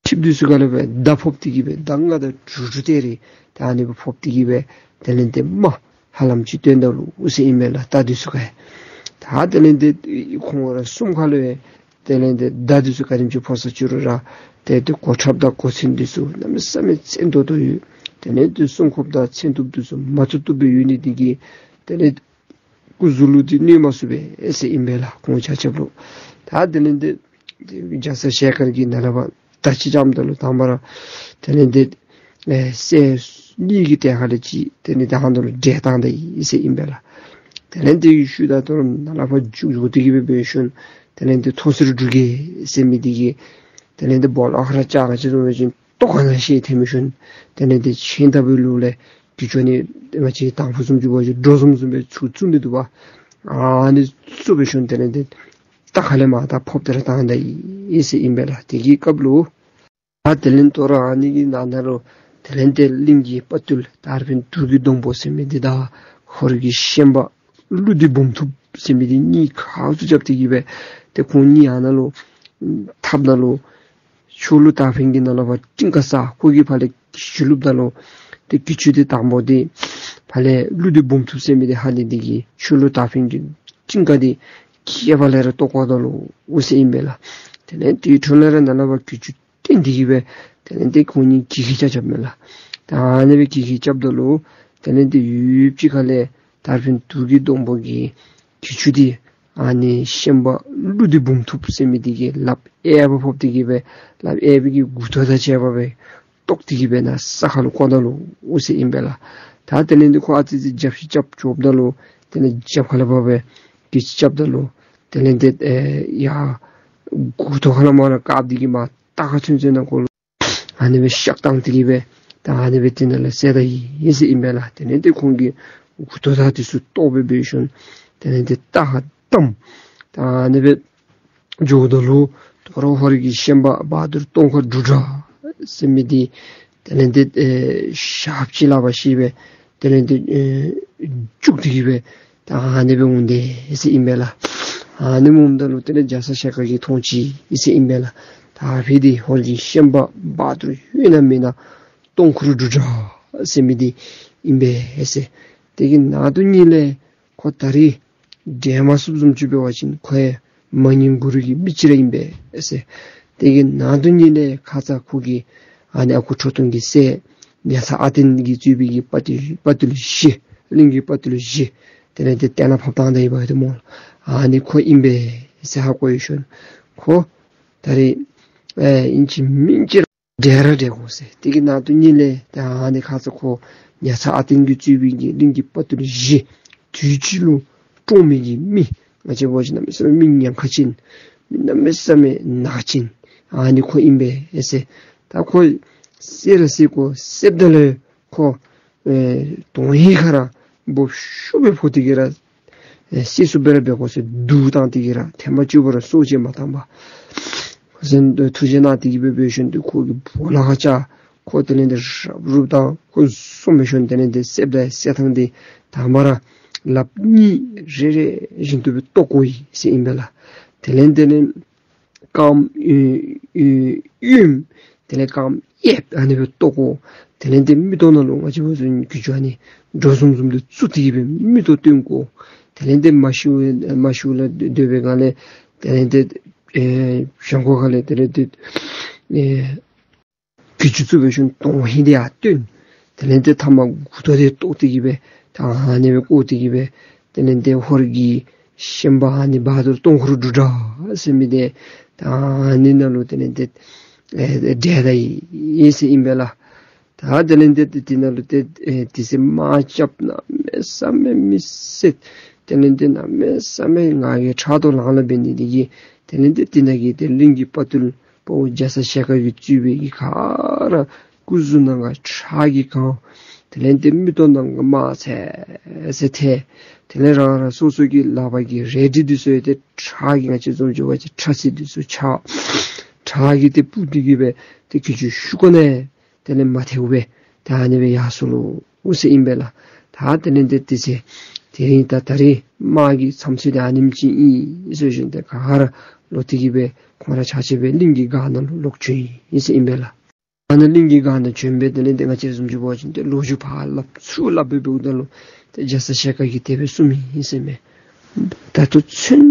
ཆིབས་འདི་ཚུ་ག་ལས་སྦེ་མདའ་ཕོག་སྟེ་གི་སྦེ་མདའ་རྔ་དང་གྲུ་གྲུ་སྟེ་རེ་ད་ཨ་ནི་སྦེ་ཕོག་སྟེ་གི་སྦེ་དེ་ལས་ཏེ་མར་ཧ་ལམ་ཅིག་བཏོན་ད་ལོ་ཟེར་ཨིན་མས་ལགས། རྟ་འདི་ཚུ་ག་ཡང་ད་དེ་ལས་ཏེ་ཁོང་ར་གསུམ་ཁ་ལུ་ཡང་དེ་ལས་ཏེ་མདའ་འདི་ཚུ་ག་དེམ་ཅིག་ཕོག་ས་ཅིག་རུང་ར་ཏེ་ཏེ་གོ་ཁྲབ་དང་གོ་མཚོན་འདི་ཚུ་གནམ་མེད་ས་མེད་བཙན་ཏོག་ཏོ་ཡོད། དེ་ལས་ཏེ་སྲུང་འཁོརཔ་དང་མཚོན་ཐུབ་འདི་ཚུ་མ་བཏུབ་བཏུབ་སྦེ་ཡོད་ནི་འདི་གིས་དེ་ལས་སྐུ་གཟུགས་ལུ་འདི་གནོད་མ་ཚུགས་པས་ཟེར་ཨིན་པས་ལགས། ཁོང་ཆ་ཁྱབ་ལུ་ད་དེ་ལས་ཏེ་རྒྱ་ཚ་ཞལ་དཀར་གྱིས་ནཱ་ལས་ཕར་མདའ་ཅིག་རྐྱབ་ད་ལུ་དང་པ་ར་དེ་ལས་ཏེ་ཨེ་སྲས་གཉིས་ཀྱི་གྲལ་ཁ་ལས་གཅིག་དེ་ལས་ཏེ་ཧང་ད་ལུ་འདྲེན་བཏང་ད་ཡི་ཟེར་ཨིན་པས་ལགས། དེ་ལས་ཏེ་ཤུལ་ད་ལྟོ་ནཱ་ལས་ཕར་རྒྱུག་རྒྱུག་སྟེ་གི་སྦེ་འབད་ཞིནམ་དེ་ལས་ཏེ་འཐོར་སེ་ར་འགྲུལ་གེ་ཟེར་མི་འདི་གིས་དེ་ལས་ཏེ་སྦོ་ལོགས་ཁར་རྐྱབ་ག་ཅི་བཟུམ་སྦེ་ཅིན་ལྟོ་ག་ནང་ཤེད་ཐལ་མི་ཞིནམ་དེ་ལས་ཏེ་ཆེན་ལྟ་བུའི་ལུགས་ལས་གྱི་ཅུང་ནི་དེ་མ་ཅིག་དང་ཕུ་བཟུམ་ཅིག་འབད་ཅི་འགྲོ་བཟུམ་བཟུམ་སྦེ་ཚུར་བཙུགས་ནི་འདུག་པ། ཨ་ནི་བཙུགས་འབད་ཞིནམ་དེ་ལས་ཏེ་རྟ་ཁ་ལས་མར་ད་ཕབ་སྟེ་ར་བཏང་ད་ཡི་ཟེར་ཨིན་པས་ལགས། དེ་གི་སྐབས་ལུ་ད་དེ་ལས་ལྟོ་ར་ཨ་ནི་གི་ནང་ན་ལུ་དེ་ལས་ཏེ་གླིང་གི་དཔའ་རྟུལ་དར་འཕེན་དུར་གྱི་སྡོང་པོ་ཟེར་མི་འདི་དང་ཧོར་གྱི་ཤན་པ་ཀླུ་སྡེ་འབུམ་ཐུབ་ཟེར་མི་འདི་གཉིས་ཁ་བཟུང་རྐྱབ་སྟེ་གི་སྦེ་ཏེ་ཁོང་གཉིས་ཨ་ནཱ་ལུ་འཐབ་ད་ལུ་ཆོས་ལུ་དར་འཕེན་གྱི་ནང་ལས་ཕར་སྤྲིན་ཁ་ས་ཁོ་གིས་ཕར་ལས་གྱི་ཅུང་བླུགསཔ་ད་ལུ་ཏེ་གྱི་ཅུང་འདི་དང་པོ་འདི་ཕར་ལས་ཀླུ་སྡེ་འབུམ་ཐུབ་ཟེར་མི་འདི་ཧ་ལས་ཏེ་གི་ཆོས་ལུ་དར་འཕེན་གྱི་སྤྲིན་ཁ་འདི་གི་ཕར་ལས་ར་བཏོག་བཀོ་ད་ལོ་ཟེར་ཨིན་པས་ལགས། དེ་ལས་དེའི་འཕྲོ་ལས་ར་ནཱ་ལས་ཕར་གྱི་ཅུང་བཏོན་ཏེ་གི་སྦེ་དེ་ལས་ཏེ་ཁོང་གཉིས་གྱི་ཅུང་རྐྱབ་རྐྱབ་མས་ལགས། ད་ཨ་ནི་སྦེ་གྱི་ཅུང་རྐྱབ་ད་ལུ་དེ་ལས་ཏེ་ཡུདཔ་ཅིག་ཁ་ལས་དར་འཕེན་དུར་གྱི་སྡོང་པོ་གི་གྱི་ཅུང་འདི་ཨ་ནི་ཤན་པ་ཀླུ་སྡེ་འབུམ་ཐུབ་ཟེར་མི་འདི་གི་ལགཔ་གཡས་པ་ཕབ་སྟེ་གི་སྦེ་ལགཔ་གཡས་པའི་གི་མགུ་ཏོ་དང་བཅས་པ་སྦེ་བཏོག་སྟེ་གི་སྦེ་ནཱ་ས་ཁ་ལུ་བཀོ་ད་ལོ་ཟེར་ཨིན་པས་ལགས། ད་དེ་ལས་ཏེ་ཁོ་ཨ་ཙི་ཙི་རྒྱབ་ཤིག་རྐྱབ་འགྱོཝ་ད་ལུ་དེ་ལས་རྒྱབ་ཁ་ལས་ཕར་སྦེ་གྱི་ཅུང་རྐྱབ་ད་ལུ་དེ་ལས་ཏེ་ཨེ་ཡར་མགུ་ཏོ་ཁ་ལས་མར་ར་བཀབ་སྟེ་གི་མར་རྟ་ཁ་ཚུན་ཚོད་ནང་འཁོད་ལུ་ཨ་ནི་སྦེ་གཤག་བཏང་སྟེ་གི་སྦེ་ད་ཨ་ནི་སྦེ་དེ་ནང་ལས་བསད་ད་ཡི་ཟེར་ཨིན་པས་ལགས། དེ་ལས་ཏེ་ཁོང་གི་མགུ་ཏོ་དང་འདི་ཚུ་བཏོག་སྦེ་འབད་ཞིནམ་དེ་ལས་ཏེ་རྟ་ཁར་བསྡམས། ད་ཨ་ནི་སྦེ་འགྱོཝ་ད་ལུ་དོ་རུང་ཧོར་གྱི་ཤན་པ་བ་དུར་སྟོང་འཁོར་འབྲུག་སྒྲ་ཟེར་མི་འདི་དེ་ལས་ཏེ་ཨེ་ཞགཔ་ཅིག་ལ་བ་ཤི་སྦེ་དེ་ལས་ཏེ་ཨེ་རྒྱུག་སྟེ་གི་སྦེ་ད་ཨ་ནི་སྦེ་འོང་དེས་ཟེར་ཨིན་པས་ལགས། ཨ་ནི་འོངམ་ད་ལུ་དེ་ལས་རྒྱ་ཚ་ཞལ་དཀར་གྱིས་མཐོང་ཅི་ཟེར་ཨིན་པས་ལགས། ད་ཕར་འདི་ཧོར་གྱི་ཤན་པ་བ་དུར་ཡོད་ན་མེད་ན་སྟོང་འཁོར་འབྲུག་སྒྲ་ཟེར་མི་འདི་ཨིན་པས་ཟེར། དེ་གི་ནང་དོན་ཉིད་ལས་ཁོ་ད་རིས་འདྲེན་མ་ཚུགསཔ་བཟུམ་ཅིག་འབད་བ་ཅིན་ཁོ་ཡང་ མ་ནིང་གུ་རུ་གི་མི་ཅིག་ར་ཨིན་པས་ཟེར། དེ་གི་ནང་དོན་ཉིད་ལས་ཁ་ཙ་ཁོ་གི་ཨ་ནི་ཨ་ཁུ་ཁྲོ་ཐུང་གི་སྲས་ཉ་ཚ་ཨ་བརྟན་གྱིས་གཙོས་པའི་གི་དཔའ་བརྟུལ་དཔའ་བརྟུལ་བཞི་གླིང་གི་དཔའ་བརྟུལ་བཞི་དེ་ལས་དེ་གཏན་ལ་ཕབ་བཏང་ད་ཡི་བ་དེ་སྨོ། ཨ་ནི་ཁོ་ཨིན་པས་ཟེར་ཧ་གོ་ཡི་ཤོ་ནི། ཁོ་ད་རེས་ཨེ་ཨིན་ཅི་མིན་ཅི་ར་བསྒྲལ་ར་བསྒྲལ་དགོ་ཟེར། དེ་གི་ནང་དོན་ཉིད་ལས་ད་ཨ་ནི་ཁ་ཙ་ཁོ་ཉ་ཚ་ཨ་བརྟན་གྱིས་གཙོས་པའི་གི་གླིང་གི་དཔའ་བརྟུལ་བཞི་དུས་གཅིག་ལུ་བཀྲོངས་མི་གི་མི་ང་བཅས་འབད་བ་ཅིན་གནམ་མེད་ས་མེད་མི་ཉེན་ཁ་ཅན་མི་གནམ་མེད་ས་མེད་ནག་ཅན་ཨ་ནི་ཁོ་ཨིན་པས་ཟེར། ད་ཁོ་བསད་ར་བསད་དགོ། བསདཔ་ད་ལུ་ཁོ་ཨེ་དོན་ཧིང་ཁར་ར་འབོ་ཤུགས་སྦེ་ཕོག་སྟེ་གི་ར་ཨེ་བསད་ཚུགསཔ་སྦེ་ར་འབད་དགོ་ཟེར། བསྡུ་བཏང་སྟེ་གི་ར་ཐེངས་མ་གཅིག་པོ་ར་སྲོག་བཅད་མ་བཏང་པར་ཟེར་ཐུགས་བཞེད་གནང་སྟེ་གི་སྦེ་འབད་ཞིནམ་དུ་ཁོ་གི་བུ་ལ་ཁ་ཅིག་ཁོ་དེ་ལས་དེ་རབ་རུབ་བཏང་ཁོ་བཟུང་འབད་ཞིནམ་དེ་ལས་དེ་བསདཔ་ད་བསད་ཐངས་དེ་ད་མ་ར་ལགཔ་གཉིས་རེ་རེ་བཞིན་དུ་སྦེ་བཏོག་དགོ་ཡི་ཟེར་ཨིན་པས་ལགས། དེ་ལས་དེ་ལས་རྐངམ་ཨེ་ཨེ་གཡོནམ་དེ་ལས་རྐངམ་གཡསཔ་ཨ་ནི་སྦེ་བཏོག་དགོ། དེ་ལས་དེ་མིག་ཏོ་ནང་ལུ་ང་བཅས་འབད་བ་ཅིན་གྱི་ཅུང་ཨ་ནི་འགྲོ་བཟུམ་བཟུམ་དེ་བཙུགས་ཏེ་གི་སྦེ་མིག་ཏོ་སྟོན་དགོ། དེ་ལས་དེ་མ་ཤིཝ་མ་ཤིཝ་ལས་སྡོད་པའི་སྒང་ལས་དེ་ལས་དེ་ཨེ་བཞེས་སྒོ་ཁ་ལས་དེ་ལས་དེ་ཨེ་གྱི་ཅུང་བཙུགས་འབད་ཞིནམ་དོན་ཧིང་དེ་ཡར་སྟོན། དེ་ལས་དེ་མཐའ་མ་མགུ་ཏོ་དེ་བཏོག་སྟེ་གི་སྦེ་ད་ཨ་ནི་སྦེ་བཀོག་སྟེ་གི་སྦེ་དེ་ལས་དེ་ཧོར་གྱི་ཤན་པ་ཨ་ནི་བ་དུར་སྟོང་འཁོར་འབྲུག་སྒྲ་ཟེར་མི་དེ་ད་ཨ་ནི་ནང་ལུ་དེ་ལས་དེ་ཨེ་བསྒྲལ་ད་ཡི་ཟེར་ཨིན་པས་ལགས། ད་དེ་ལས་དེ་དེ་ནང་ལུ་དེ་ཨེ་དེ་ཚེ་དམག་རྐྱབ་གནམ་མེད་ས་མེད་མི་བསད། དེ་ལས་དེ་གནམ་མེད་ས་མེད་ང་རྒྱལ་ཕྲག་དོག་ལང་ལང་འབད་ནི་དེ་གིས་དེ་ལས་དེ་དེ་ནང་གི་དེ་གླིང་གི་དཔའ་བརྟུལ་དཔའ་བོ་རྒྱ་ཚ་ཞལ་དཀར་གྱིས་གཙོས་པའི་གི་ག་ར་སྐུ་གཟུགས་ནང་ག་ཁྲག་གིས་གང་། དེ་ལས་དེ་མིག་ཏོ་ནང་ག་དམར་ཚེར་ཚེར་ཐལ། དེ་ལས་རང་རང་སོ་སོ་གི་ལག་པ་གི་རལ་གྲི་འདི་ཚུ་ཡང་དེ་ཁྲག་གིས་ང་བཅས་བཟུམ་ཅིག་འབད་བ་ཅིན་ཁྲག་རྩི་འདི་ཚུ་ཆགས། ཁྲག་གིས་དེ་སྤུབས་ཏེ་གི་སྦེ་དེ་གྱི་ཅུང་ཤུགས་ཀུན་ནས་དེ་ལས་མ་ཐལཝ་སྦེ་ད་ཨ་ནི་སྦེ་ཡར་སོ་ལོ་ཟེར་ཨིན་པས་ལགས། ད་དེ་ལས་དེ་དེ་ཚེ་དེ་རིང་ད་ད་རིས་དམག་གི་མཚམས་ཚོད་དེ་ཨ་ནེམ་ཅིག་ཨིན་ཟེར་ཞིནམ་དེ་ག་ར་ལོག་སྟེ་གི་སྦེ་ཁོང་ར་ཆ་ཁྱབ་སྦེ་གླིང་གི་སྒར་ནང་ལུ་ལོག་བྱོན་ཡི་ཟེར་ཨིན་པས་ལགས། ཨ་ནི་གླིང་གི་སྒར་ནང་བྱོན་སྦེ་དེ་ལས་དེ་ང་བཅས་བཟུམ་ཅིག་འབད་བ་ཅིན་དེ་ལོ་རྒྱུས་ཕར་སླབ་ཚུར་སླབ་སྦེ་འབདཝ་ད་ལུ་དེ་རྒྱ་ཚ་ཞལ་དཀར་གྱིས་དེ་སྦེ་གསུངམ་ཨིན་ཟེར་མས། ད་ལྟོ་ཚུན་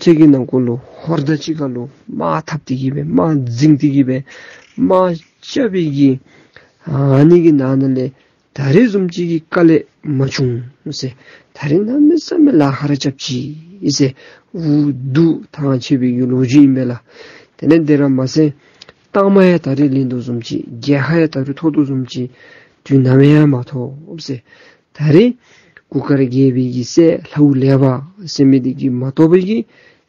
ཚོད་ཀྱི་ནང་འཁོད་ལུ་ཧོར་དང་གཅིག་ཁར་ལུ་དམག་འཐབ་སྟེ་གི་སྦེ་དམག་འཛིང་སྟེ་གི་སྦེ་དམག་རྐྱབ་པའི་གི་ཨ་ནི་གི་ནང་ན་ལས་ད་རེས་བཟུམ་ཅིག་གི་དཀའ་ལས་མ་བྱུང་ཟེར། ད་རེས་གནམ་མེད་ས་མེད་ལཱ་ཁག་ར་རྐྱབ་ཅི་ཟེར། འུ་སྡུག་ཐང་ཆད་པའི་གི་ལོ་རྒྱུས་ཨིན་པས་ལགས། དེ་ལས་དེ་ར་མ་ཚད་གཏང་མ་ཡང་ད་རེས་ལེན་དོ་བཟུམ་ཅིག་རྒྱལ་ཁ་ཡང་ད་རེས་ཐོབ་དོ་བཟུམ་ཅིག་དུས་ནམ་ཡང་མ་ཐོབ་ཟེར། ད་རེས་གུར་དཀར་རྒྱལ་པོའི་གི་སྲས་ལྷའུ་ལེགས་པ་ཟེར་མི་དེ་གིས་མ་བཏུབ་པའི་གི་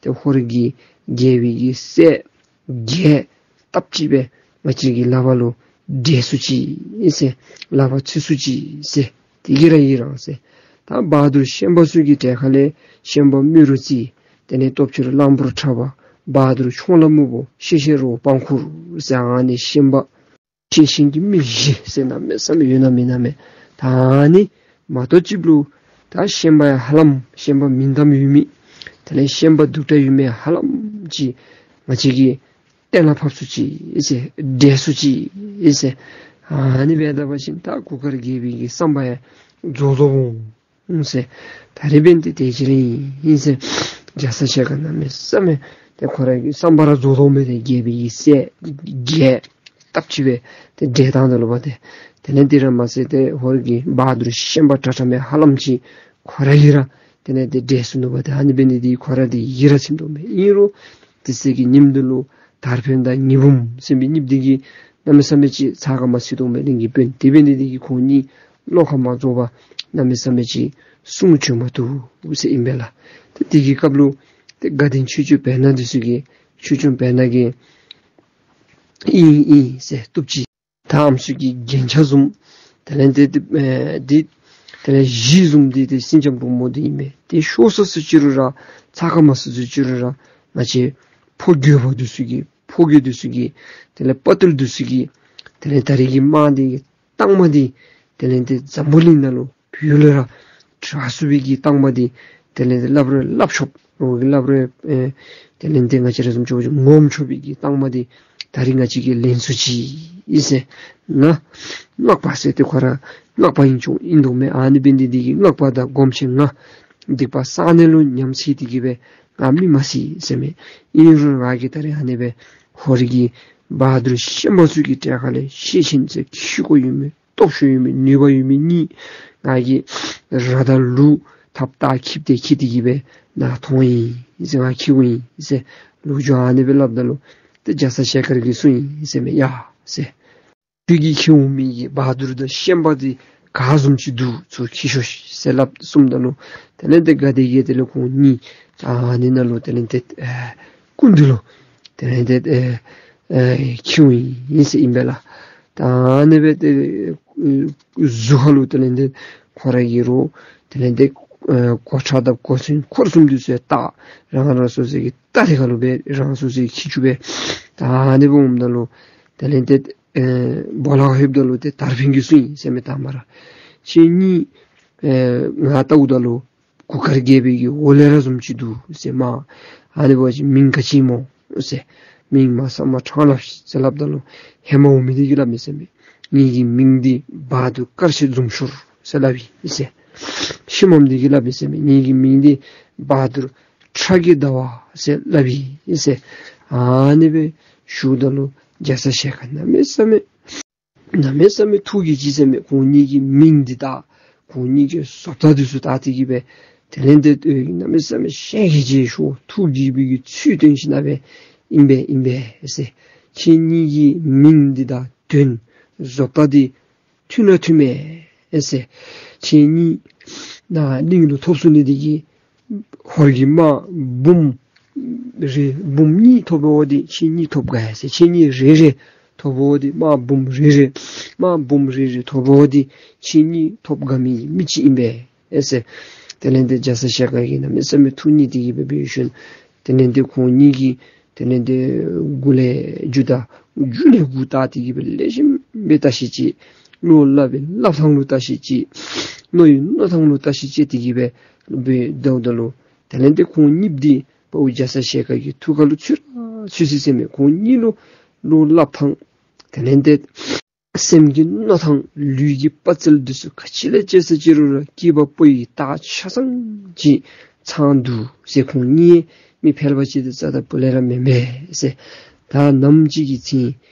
དེ་ཧོར་གྱི་རྒྱལ་པོའི་གི་སྲས་བརྒྱད་སྟབས་གཅིག་སྦེ་ང་བཅས་ཀྱི་ལག་པར་ལུ་བསྒྲལ་ཚུགས་ཅི་ཟེར། ལག་པར་ཚུད་ཚུགས་ཅི་ཟེར། དེ་གིས་ར་ཡི་རང་ཟེར། ད་བ་དུར་ཤན་པ་ཚུ་གི་གྲལ་ཁ་ལས་ཤན་པ་རྨེ་རུ་རྩེ། དེ་ལས་སྟོབས་ཆེན་གླང་པོ་ཁྲ་བ། བ་དུར་ཁྱུང་ལྷ་སྨུག་པོ། ཤེ་ཤེ་རོ་པང་ཁུར་ཟེར་ཨ་ནི་ཤན་པ་ཤེ་ཤེ་གི་མི་བཞི་ཟེར་གནམ་མེད་ས་མེད་ཡོད་ན་མེད་ན་མེད། ད་ཨ་ནི་མ་གཏོགས་ཅིག་ལུ་ད་ཤན་པ་ཡང་ཧ་ལམ་ཤན་པ་མིང་གཏམ་ཡོད་མི་དེ་ལས་ཤན་པ་སྡུག་དྲགས་ཡོད་མི་ཧ་ལམ་ཅིག་ང་བཅས་ཀྱིས་གཏན་ལ་ཕབ་ཚུགས་ཅི་ཟེར། བསྒྲལ་ཚུགས་ཅི་ཟེར། ཨ་ནི་འབད་ད་པ་ཅིན་ད་གུར་དཀར་རྒྱལ་པོའི་གི་བསམ་པ་ཡང་རྫོགས་རྫོགས་འོང་ཟེར། ད་རེས་འབདན་ཏེ་དེ་ཅིག་ར་ཨིན་ཟེར། རྒྱ་ཚ་ཞལ་དཀར་གནམ་མེད་ས་མེད་དེ་ཁོ་ར་གི་བསམ་པ་ར་རྫོགས་རྫོགས་མི་དེ་རྒྱལ་པོའི་གི་སྲས་བརྒྱད་སྟབས་གཅིག་སྦེ་དེ་བསྒྲལ་བཏང་དོ་ལོ་པ་དེ། དེ་ལས་དེ་ར་མ་ཚད་དེ་ཧོར་གྱི་བ་དུར་ཤན་པ་དྲག་དྲགས་མི་ཧ་ལམ་ཅིག་ཁོ་ར་གིས་ར་དེ་ལས་དེ་བསྒྲལ་ཚུགས་ནུག་པ་དེ། ཨ་ནི་འབད་ནི་དེ་གིས་ཁོ་ར་དེ་ཡི་ར་ཚིམ་དོ་མས། ཨིན་རུང་དེ་ཚེ་གི་ཉིནམ་དེ་ལུ་དར་འཕེན་དང་ཉི་འབུམ་ཟེར་བའི་གཉིསཔོ་དེ་གིས་གནམ་མེད་ས་མེད་ཅིག་ཚ་ཁ་མ་ཚུད་དོ་མས་གླིང་གི་དཔོན། དེ་འབད་ནི་དེ་གིས་ཁོང་གཉིས་བློ་ཁ་མ་རྫོགས་པར་གནམ་མེད་ས་མེད་ཅིག་གསུང་བྱོན་མ་བཏུབ་ཟེར་ཨིན་པས་ལགས། ཏེ་དེ་གི་སྐབས་ལུ་ཏེ་དགའ་ལྡན་ཆོས་སྐྱོང་བེར་ནག་འདི་ཚུ་གིས་ཆོས་སྐྱོང་བེར་ནག་གིས་ཨིན་ཨིན་ཟེར་བཏུབ་ཅི། ད་ཨམ་སྲུ་གི་རྒྱན་ཆ་བཟུམ་དེ་ལས་དེ་ཨེ་དེ་དེ་ལས་གཞི་བཟུམ་དེ་དེ་སེང་ལྕམ་འབྲུག་མོ་དེ་ཨིན་མས། དེ་ཤོར་སོ་སོ་ཅི་རུང་ར་ཚ་ཁ་མ་ཚུད་སོ་ཅི་རུང་ར་ང་བཅས་ཕོ་རྒོད་པོ་འདི་ཚུ་གིས་ཕོ་རྒོད་འདི་ཚུ་གིས་དེ་ལས་དཔའ་རྟུལ་འདི་ཚུ་གིས་དེ་ལས་ད་རེས་ཀྱི་དམག་འདི་གི་རྟགས་མ་འདི་དེ་ལས་དེ་འཛམ་བུ་གླིང་ནང་ལུ་བོད་ལུ་ར་དྲག་སུ་བའི་གི་རྟགས་མ་འདི་དེ་ལས་དེ་སླབ་རུང་སླབ་ཆོགཔ་རོགས་ཀྱིས་སླབ་རུང་ཨེ་དེ་ལས་དེ་ང་བཅས་ར་བཟུམ་ཅིག་ངོམ་ཆོག་པའི་གི་རྟགས་མ་འདི་ད་རེས་ང་བཅས་ཀྱིས་ལེན་ཚུགས་ཅི་ཨིན་ཟེར། ང་སྔགས་པ་ཟེར་ཏེ་ཁོ་ར་སྔགས་པ་ཨིན་ཆོག་ཨིན་དོ་མས། ཨ་ནི་འབད་ནི་དེ་གིས་སྔགས་པ་དང་སྒོམ་ཆེན་ང་སྡིག་པ་བསགས་ནི་ལུ་ཉམས་སད་དེ་གི་སྦེ་ ང་མི་མ་སྲིད་ཟེར་མས། ཨིན་རུང་ང་གིས་ད་རེས་ཨ་ནི་སྦེ་ཧོར་གྱི་བ་དུར་ཤན་པ་ཚུ་གི་གྲལ་ཁ་ལས་ཤེད་ཆེན་ཟེར་ཁེ་ཀོ་ཡོད་མི་སྟོབས་ཤུགས་ཡོད་མི་ནུས་པ་ཡོད་མི་གཉིས་ང་གིས་ར་དང་ལུག་ཐབ་ཏག་ཁྱིབས་ཏེ་ཁྱིད་དེ་གི་སྦེ་ནཱ་ཐོན་ཡི་ཟེར། ང་ཁྱིད་འོང་ཡི་ཟེར་ལོ་རྒྱུས་ཨ་ནི་སྦེ་སླབ་ད་ལུ་ཏེ་རྒྱ་ཚ་ཞལ་དཀར་གྱིས་གསུངས་ཡི་ཟེར་མས། ཡ་ཟེར། ཁྱོད་ཀྱིས་ཁྱིད་འོང་མི་གི་བ་དུར་དང་ཤན་པ་འདི་ག་བཟུམ་ཅིག་འདུག་ཚུར་ཁྱིད་ཤོག་ཟེར་སླབ་གསུངམ་ད་ལུ་དེ་ལས་ཏེ་དགའ་བདེ་གིས་དེ་ལས་ཁོང་གཉིས་ད་ཨ་ནི་ནང་ལུ་དེ་ལས་ཏེ་ཨེ་སྐུ་མདུན་ལུ་དེ་ལས་ཏེ་ཨེ་ཨེ་ཁྱིད་འོང་ཡི་ཟེར་ཨིན་པས་ལགས། ད་ཨ་ནི་སྦེ་ཏེ་ཨེ་གཟུགས་ཁ་ལུ་དེ་ལས་ཏེ་ཁོ་ར་གི་རོ་དེ་ལས་ཏེ་ཨེ་གོ་ཁྲབ་དང་གོ་མཚོན་འཁོར་གསུམ་འདི་ཚུ་བཏགས། རང་རང་སོ་སོ་གི་རྟ་དེ་ཁ་ལུ་སྦེ་རང་སོ་སོའི་ཁྱི་ཅུང་སྦེ་ད་ཨ་ནི་སྦེ་འོངམ་ད་ལུ་དེ་ལས་ཏེ་ཨེ་སྦོ་ལོགས་ལྷོདཔ་ད་ལུ་ཏེ་དར་འཕེན་གྱིས་གསུངས་ཡི་ཟེར་མས། ད་མ་ར་ཁྱེད་གཉིས་ཨེ་ང་བལྟཝ་ད་ལུ་གུར་དཀར་རྒྱལ་པོའི་གི་འོག་ལས་ར་བཟུམ་ཅིག་འདུག་ཟེར་མས། ཨ་ནི་འབད་བ་ཅིན་མིང་ག་ཅི་སྨོ་ཟེར། མིང་མ་གསར་མ་ཕྲང་སླབ་ཤིག་ཟེར་སླབ་ད་ལུ་ཧེ་མ་འོང་མི་འདི་གིས་སླབ་མས་ཟེར་མས། ངེ་གི་མིང་འདི་བ་དུར་དཀར་ཕྱེད་འཛུམ་ཤོར་ཟེར་སླབ་ཨིན་ཟེར། ཤི་མམ་འདི་གིས་སླབ་མས་ཟེར་མས། ངེ་གི་མིང་འདི་བ་དུར་ཁྲག་གི་ཟླ་བ་ཟེར་སླབ་ཨིན་ཟེར། ཨ་ནི་སྦེ་ཞུཝ་ད་ལུ་རྒྱ་ཚ་ཞལ་དཀར་གནམ་མེད་ས་མེད་གནམ་མེད་ས་མེད་ཐུགས་དགྱེས་ཅི་ཟེར་མས། ཁོང་གཉིས་ཀྱི་མིང་འདི་དང་ཁོང་གཉིས་ཀྱི་བཟོ་ལྟ་འདི་ཚུ་བལྟ་སྟེ་གི་སྦེ་དེ་ལས་ཏེ་གནམ་མེད་ས་མེད་ཞལ་གྱིས་བརྗེད་ཤོར། ཐུགས་དགྱེས་པའི་གི་ཚུལ་སྟོན་ཞིནམ་ལས་ཨིན་པས་ཨིན་པས་ཟེར། ཁྱེད་གཉིས་ཀྱི་མིང་འདི་དང་དོན་བཟོ་ལྟ་འདི་མཐུན་ན་མཐུན་མས་ཟེར། ཁྱེད་གཉིས་ནཱ་གླིང་ལུ་ཐོབ་སོང་ནི་འདི་གིས་ཧོར་གྱི་དམག་འབུམ་རེ་འབུམ་གཉིས་ཐོབ་འོང་འདི་ཁྱེད་གཉིས་ཐོབ་ག་ཟེར། ཁྱེད་གཉིས་རེ་རེ་ཐོབ་འོང་འདི་དམག་འབུམ་རེ་རེ་དམག་འབུམ་རེ་རེ་ཐོབ་འོང་འདི་ཁྱེད་གཉིས་ཐོབ་ག་མི་མི་ཅིག་ཨིན་པས་ཟེར། དེ་ལས་ཏེ་རྒྱ་ཚ་ཞལ་དཀར་གྱིས་གནམ་མེད་ས་མེད་ཐུགས་མཉེས་ཏེ་གི་སྦེ་འབད་ཞིནམ་དེ་ལས་ཏེ་ཁོང་གཉིས་ཀྱིས་དེ་ལས་ཏེ་མགུ་ལས་མཇུག་ད་མཇུག་ལས་མགུ་བལྟ་སྟེ་གི་སྦེ་ལེགས་ཤོམ་སྦེ་བལྟ་ཤིག་ཅིག། བློ་སླབ་པའི་སླབ་ཐངས་ལུ་བལྟ་ཤིག་ཅིག། མནོ་བའི་མནོ་ཐངས་ལུ་བལྟ་ཤིག་ཅིག་ཟེར་ཏེ་གི་སྦེ་སྦེ་སྡོདཔ་ད་ལུ་དེ་ལས་ཏེ་ཁོང་གཉིས་འདི་དཔའ་བོ་རྒྱ་ཚ་ཞལ་དཀར་གྱི་ཐུགས་ཁ་ལུ་ཚུད་ར་ཚུད་ཅི་ཟེར་མས། ཁོང་གཉིས་ལུ་བློ་སླབ་ཐངས་དེ་ལས་ཏེ་སེམས་ཀྱི་མནོ་ཐངས་ལུས་ཀྱི་དཔའ་རྩལ་འདི་ཚུ་ག་ཅི་ལས་དཔྱད་ས་ཅི་རུང་ར་སྐྱེས་པ་ཕོ་ཡི་རྟགས་ཆ་ཚང་ཅིག་ཚང་འདུག་ཟེར། ཁོང་གཉིས་མི་ཕལ་པ་ཅིག་འདི་རྩ་དང་སྤུ་ལས་ར་མེན་པས་ཟེར། ད་ནམ་ཅིག་གི་ཚེ་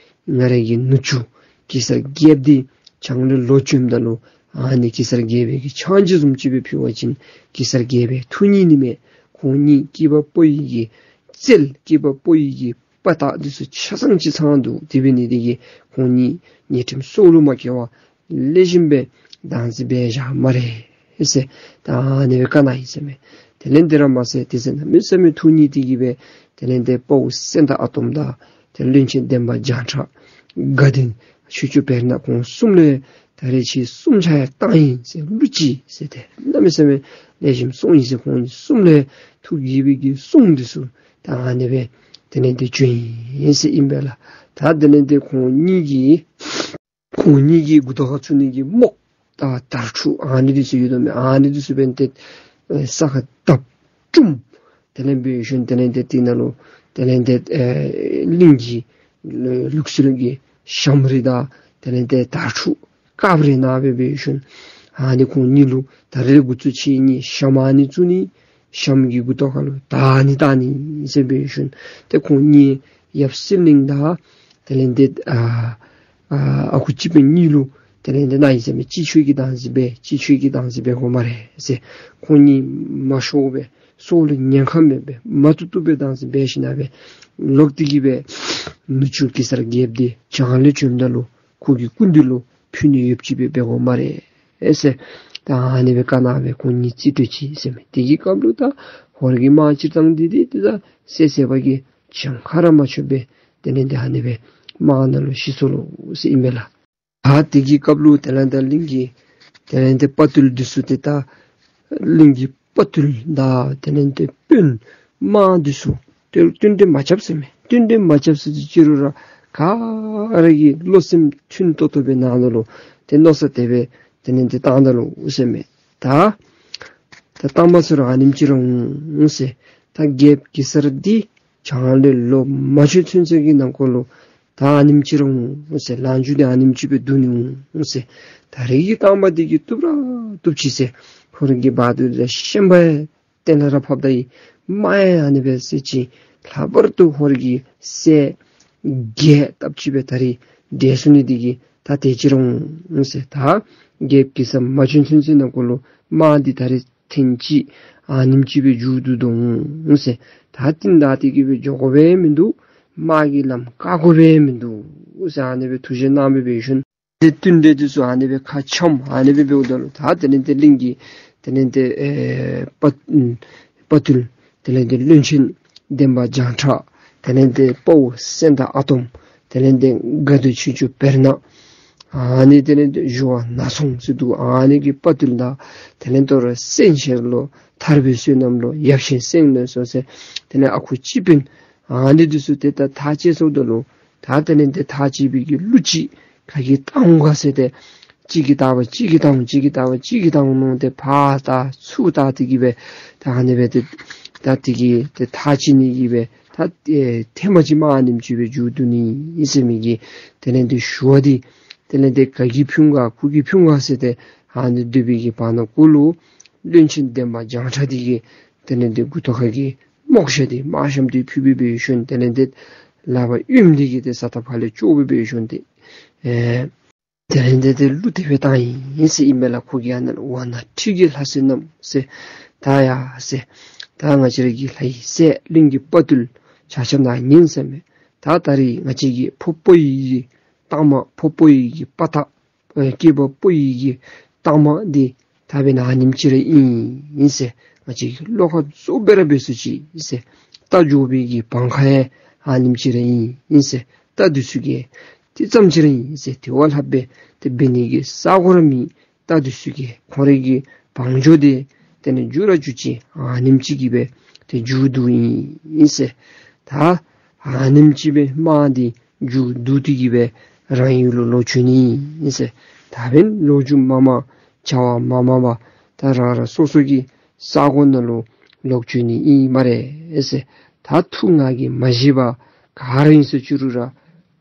ང་རའི་གི་ནུ་གཅུང་གེ་སར་རྒྱལཔོ་འདི་བྱང་ལས་ལོག་བྱོནམ་ད་ལུ་ཨ་ནི་གེ་སར་རྒྱལ་པོའི་གི་ཕྱག་མཇལ་བཟུམ་ཅིག་སྦེ་ཕུལ་བ་ཅིན་གེ་སར་རྒྱལ་པོ་ཐུགས་མཉེས་ནི་མས། ཁོང་གཉིས་སྐྱེས་པ་ཕོ་ཡི་གི་རྩལ་སྐྱེས་པ་ཕོ་ཡི་གི་དཔའ་རྟགས་འདི་ཚུ་ཆ་ཚང་ཅིག་ཚང་འདུག། དེ་འབད་ནི་འདི་གིས་ཁོང་གཉིས་ཉེས་ཁྲིམས་སྲོག་ལུ་མ་སྐྱེལ་བར་ལེགས་ཤོམ་སྦེ་བདག་འཛིན་འབད་བཞག་སྨ་རེ་ཟེར། ད་ཨ་ནི་སྦེ་བཀའ་གནང་ཡི་ཟེར་མས། དེ་ལས་འདི་ར་མ་ཚད་དེ་ཚེ་གནམ་མེད་ས་མེད་ཐུགས་མཉེས་ཏེ་གི་སྦེ་དེ་ལས་འདི་དཔའ་བོ་སེང་སྟག་ཨ་དོམ་དང་དེ་བློན་ཆེན་འདན་མ་བྱང་ཁྲ་དགའ་ལྡན་ཆོས་སྐྱོང་བེར་ནག་ཁོང་གསུམ་ལུ་ད་རེས་ཁྱེད་གསུམ་ཆ་ཡང་བཏང་ཡི་ཟེར། གླུ་ཅིག་ཟེར་ཏེ་གནམ་མེད་ས་མེད་ལེགས་ཤོམ་གསུངས་ཡི་ཟེར། ཁོང་གཉིས་གསུམ་ལུ་ཐུགས་དགྱེས་པའི་གི་གསུང་འདི་ཚུ་ད་ཨ་ནི་སྦེ་དེ་ལས་འདི་བྱོན་ཡི་ཟེར་ཨིན་པས་ལགས། ད་དེ་ལས་འདི་ཁོང་གཉིས་ཀྱིས་ཁོང་གཉིས་ཀྱི་མགུ་ཏོ་ཁར་ཚུད་ནི་གི་རྨོག་དང་དར་ཕྲུག་ཨ་ནི་འདི་ཚུ་ཡོད་དོ་མས། ཨ་ནི་འདི་ཚུ་འབད་ནི་འདི་ས་ཁར་བརྡབ་བཀྲུམ། དེ་ལས་འབད་ཞིནམ་དེ་ལས་འདི་དེ་ནང་ལུ་དེ་ལས་འདི་ཨེ་གླིང་གི་ལུགས་སྲོལ་གྱི་ཞྭམོ་རིགས་དང་དེ་ལས་འདི་དར་ཕྲུག་དཀརཔོ་རིགས་ནང་སྦེ་འབད་ཞིནམ་ཨ་ནི་ཁོང་གཉིས་ལུ་ད་རེས་འགོ་བཙུགས་ཁྱེད་གཉིས་ཞྭམོ་ཨ་ནི་བཙུགས་ནི། ཞྭམོ་གི་མགུ་ཏོ་ཁར་ལུ་དར་ཨ་ནི་བཏགས་ནི་ཟེར་འབད་ཞིནམ་ཏེ་ཁོང་གཉིས་ཡབ་སེང་བློན་དང་དེ་ལས་འདི་ཨ་ཨ་ཨ་ཁུ་སྤྱི་དཔོན་གཉིས་ལུ་དེ་ལས་འདི་གནང་ཡི་ཟེར་མས། གཅིག་ཁྱོད་ཀྱིས་བདག་འཛིན་འབད། གཅིག་ཁྱོད་ཀྱིས་བདག་འཛིན་འབད་དགོ་སྨ་རེ་ཟེར། ཁོང་གཉིས་མ་ཤོར་བར་སྲོག་ལུ་ཉེན་ཁ་མེད་པར་མ་བཏུབ་བཏུབ་སྦེ་བདག་འཛིན་འབད་ཞིནམ་སྦེ་ལོག་སྟེ་གི་སྦེ་ནུ་གཅུང་གེ་སར་རྒྱལཔོ་འདི་བྱང་ལས་བྱོནམ་ད་ལུ་ཁོ་གི་སྐུ་མདུན་ལུ་ཕུལ་ནི་ཡོདཔ་ཅིག་སྦེ་འབད་དགོ་སྨ་རེ་ཟེར། ད་ཨ་ནི་སྦེ་བཀའ་གནང་སྦེ་ཁོང་གཉིས་རྩིས་སྤྲོད་ཅི་ཟེར་མས། དེ་གི་སྐབས་ལུ་ད་ཧོར་གྱི་དམག་སྤྱིར་བཏང་འདི་འདི་ད་བསད་བསདཔ་གིས་གྱངས་ཁ་ར་མ་ཆོད་པར་དེ་ལས་འདི་ཨ་ནི་སྦེ་དམག་ནང་ལུ་ཤི་སོ་ལོ་ཟེར་ཨིན་མས་ལགས། ད་དེ་གི་སྐབས་ལུ་དེ་ལས་ད་གླིང་གི་དེ་ལས་ད་དཔའ་རྟུལ་འདི་ཚུ་ཏེ་ད་གླིང་གི་དཔའ་རྟུལ་དང་དེ་ལས་ད་དཔོན་དམག་འདི་ཚུ་ཏེ་བསྟུན་གྲོས་མ་རྐྱབ་ཟེར་མས། བསྟུན་གྲོས་མ་རྐྱབ་ཟེར་ཅི་རུང་ར་ག་ར་གིས་བློ་སེམས་མཐུན་ཏོག་ཏོ་སྦེ་ནང་ན་ལུ་ཏེ་མནོ་བསམ་དེ་སྦེ་དེ་ལས་ད་བཏང་ད་ལོ་ཟེར་མས། ད་ད་བཏང་པ་ཟེར་རུང་ཨ་ནེམ་ཅིག་ར་འོང་ཟེར། ད་རྒྱལཔོ་གེ་སར་འདི་བྱང་ལས་ལོག་མ་བྱོན་ཚུན་ཚོད་ཀྱི་ནང་འཁོད་ལུ་ད་ཨ་ནེམ་ཅིག་ར་འོང་ཟེར། ལང་ཇུ་འདི་ཨ་ནེམ་ཅིག་སྦེ་བསྡུ་ནི་འོང་ཟེར། ད་རེས་ཀྱི་བཏང་པ་འདི་གིས་བཏུབ་ར་བཏུབ་ཅི་ཟེར། ཁོ་ར་གི་བ་དུར་དང་ཤན་པ་ གཏན་ལ་ར་ཕབ་ད་ཡི་དམག་ཡང་ཨ་ནི་སྦེ་ཟེར་ཅིག་ལྷག་པར་དུ་ཧོར་གྱི་སྲས་བརྒྱད་སྟབས་གཅིག་སྦེ་ད་རིས་འདས་སོང་ནི་འདི་གིས་ད་དེ་ཅིག་རུང་ཟེར། ད་རྒྱལཔོ་གེ་སར་མ་བྱོན་ཚུན་ཚོད་ནང་འཁོད་ལུ་དམག་འདི་ད་རིས་ཐེངས་གཅིག་ཨ་ནེམ་ཅིག་སྦེ་མཇུག་བསྡུ་དོ་འོང་ཟེར། ད་རྟིང་བདའ་སྟེ་གི་སྦེ་འགྱོ་དགོ་པའི་མིན་འདུག། དམག་གི་ལམ་བཀག་དགོ་པའི་མིན་འདུག་ཟེར་ཨ་ནི་སྦེ་ཐུགས་བཞེད་གནང་སྦེ་འབད་ཞིནམ་ཏེ་བསྟུན་གྲོས་འདི་ཚུ་ཨ་ནི་སྦེ་ཁ་འཆམ་ཨ་ནི་སྦེ་འབདཝ་ད་ལུ་ད་དེ་ལས་ཏེ་གླིང་གི་དེ་ལས་ཏེ་ཨེ་དཔའ་དཔའ་བརྟུལ་དེ་ལས་ཏེ་བློན་ཆེན་འདན་མ་བྱང་ཁྲ་དེ་ལས་ཏེ་དཔའ་བོ་སེང་སྟག་ཨ་དོམ་དེ་ལས་ཏེ་དགའ་བདེ་ཆོས་སྐྱོང་བེར་ནག་ཨ་ནི་དེ་ལས་ཏེ་གཞོ་བ་ནག་ཚོང་ཟེར་འདུག། ཨ་ནི་གི་དཔའ་བརྟུལ་དང་དེ་ལས་ཏེ་ར་སེང་ཤེར་ལོ་ཐར་པའི་བསོད་ནམས་ལོ་ཡབ་ཆེན་སེང་བློན་ཟེར་དེ་ལས་ཨ་ཁུ་སྤྱི་དཔོན་ཨ་ནི་འདི་ཚུ་ཏེ་ད་ཐག་བཅད་སོངམ་ད་ལུ་ད་དེ་ལས་ཏེ་ཐག་བཅད་པའི་གི་གླུ་ཅིག་ག་གིས་བཏང་འོང་ག་ཟེར་ཏེ་གཅིག་གིས་བཏང་བ་གཅིག་གིས་བཏང་འོང་གཅིག་གིས་བཏང་བ་གཅིག་གིས་བཏང་འོང་མནོ་སྟེ་ཕར་བལྟ་ཚུར་བལྟ་སྟེ་གི་སྦེ་ད་ཨ་ནི་སྦེ་ཏེ་ད་དེ་གི་ཏེ་ཐག་བཅད་ནི་གི་སྦེ་ད་ཨེ་ཐེངས་མ་གཅིག་མ་ཨ་ནེམ་ཅིག་སྦེ་མཇུག་བསྡུ་ནི་ཨིན་ཟེར་མི་གི་དེ་ལས་ཏེ་ཞུ་བ་འདི་དེ་ལས་ཏེ་ག་གིས་ཕུལ་འོང་ག་གུ་གིས་ཕུལ་འོང་ག་ཟེར་ཏེ་ཨ་ནི་སྡོད་པའི་གི་བར་ན་གུ་ལུ་བློན་ཆེན་འདན་མ་བྱང་ཁྲ་འདི་གིས་དེ་ལས་ཏེ་མགུ་ཏོ་ཁ་གི་རྨོག་ཞྭ་འདི་དམག་ཞྭམོ་འདི་ཕུད་སྦེ་འབད་ཞིནམ་དེ་ལས་ཏེ་ལག་པ་གཡོནམ་འདི་གིས་ཏེ་ས་ཐག་ཕར་ལས་བཅོ་སྦེ་འབད་ཞིནམ་ཏེ་ཨེ་དེ་ལས་ཏེ་ཏེ་གླུ་དེ་སྦེ་བཏང་ཡི་ཟེར་ཨིན་མས་ལགས། ཁོ་གིས་ཨ་ནཱ་ལུ་ཝ་ན་ཁྲི་གི་ལྷ་སྲིན་རྣམས་ཟེར་ད་ཡ་ཟེར་ད་ང་བཅས་ར་གི་ལྷ་ཡི་སྲས་གླིང་གི་དཔའ་བརྟུལ་ཆ་ཁྱབ་ནཱ་ཉན་ཟེར་མས། ད་ད་རིས་ང་བཅས་ཀྱི་ཕོ་དཔའ་བོ་ཡི་གི་གཏའ་མ་ཕོ་དཔའ་བོ་ཡི་གི་དཔའ་རྟགས་ཨེ་སྐྱེས་པ་དཔའ་བོ་ཡི་གི་གཏའ་མ་འདི་ད་འབདན་ཨ་ནེམ་ཅིག་ར་ཨིན་ཟེར། ང་བཅས་ཀྱི་བློ་ཁ་རྫོགས་སྦེ་ར་འབད་ཚུགས་ཅི་ཟེར། རྟ་འགྱོ་བའི་གི་བང་ཁ་ཡང་ཨ་ནེམ་ཅིག་ར་ཨིན་ཟེར། རྟ་འདི་ཚུ་གིས་དེ་ཙམ་ཅིག་ར་ཨིན་ཟེར། དེ་བ་ལྷག་སྦེ་ཏེ་འབད་ནི་གི་ས་གོ་ར་མེད། རྟ་འདི་ཚུ་གིས་ཁོང་རའི་གི་བང་མཛོད་འདི་དེ་ལས་འགྱུར་ར་འགྱུར་ཅི་ཨ་ནེམ་ཅིག་གིས་སྦེ་ཏེ་མཇུག་བསྡུ་ཡི་ཨིན་ཟེར། ད་ཨ་ནེམ་ཅིག་སྦེ་དམག་འདི་མཇུག་བསྡུ་སྟེ་གི་སྦེ་རང་ཡུལ་ལུ་ལོག་བྱོན་ནི་ཨིན་ཟེར། ད་འབདན་ལོ་རྒྱུས་མ་མང་བྱ་བ་མ་མང་པར་ད་རང་རང་སོ་སོ་གི་ས་གོ་ནང་ལུ་ལོག་བྱོན་ནི་ཨིན་སྨ་རེ་ཟེར། ད་ཐུགས་ང་གིས་མ་བཞེས་པ་ག་ར་ཨིན་ཟེར་ཅི་རུང་ར་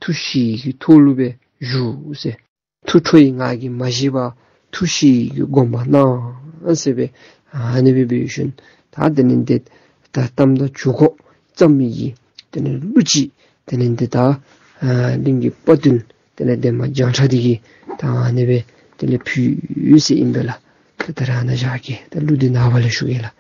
ཐུགས་བཞེས་ཀྱི་ཐོག་ལུ་སྦེ་བཞུགས་ཟེར། ཐུགས་ཁྲོ་ཡི་ང་གིས་མ་བཞེས་པ་ཐུགས་བཞེས་ཀྱི་དགོངས་པ་གནང་ཟེར་སྦེ་ཨ་ནི་སྦེ་འབད་ཞིནམ་ད་དེ་ལས་ཏེ་ད་གཏམ་དང་ཇུས་འགོ་བརྩམས་མི་གི་དེ་ལས་གླུ་ཅིག་དེ་ལས་ཏེ་ད་ཨ་གླིང་གི་དཔའ་བརྟུལ་དེ་ལས་འདན་མ་བྱང་ཁྲ་འདི་གིས་ད་ཨ་ནི་སྦེ་དེ་ལས་ཕུལ་ཡི་ཟེར་ཨིན་པས་ལགས། ད་ད་རེས་ཨ་ནཱ་བཞག་གེ། ད་གླུ་འདི་ནངས་པ་ལས་ཞུ་གེ་ལགས།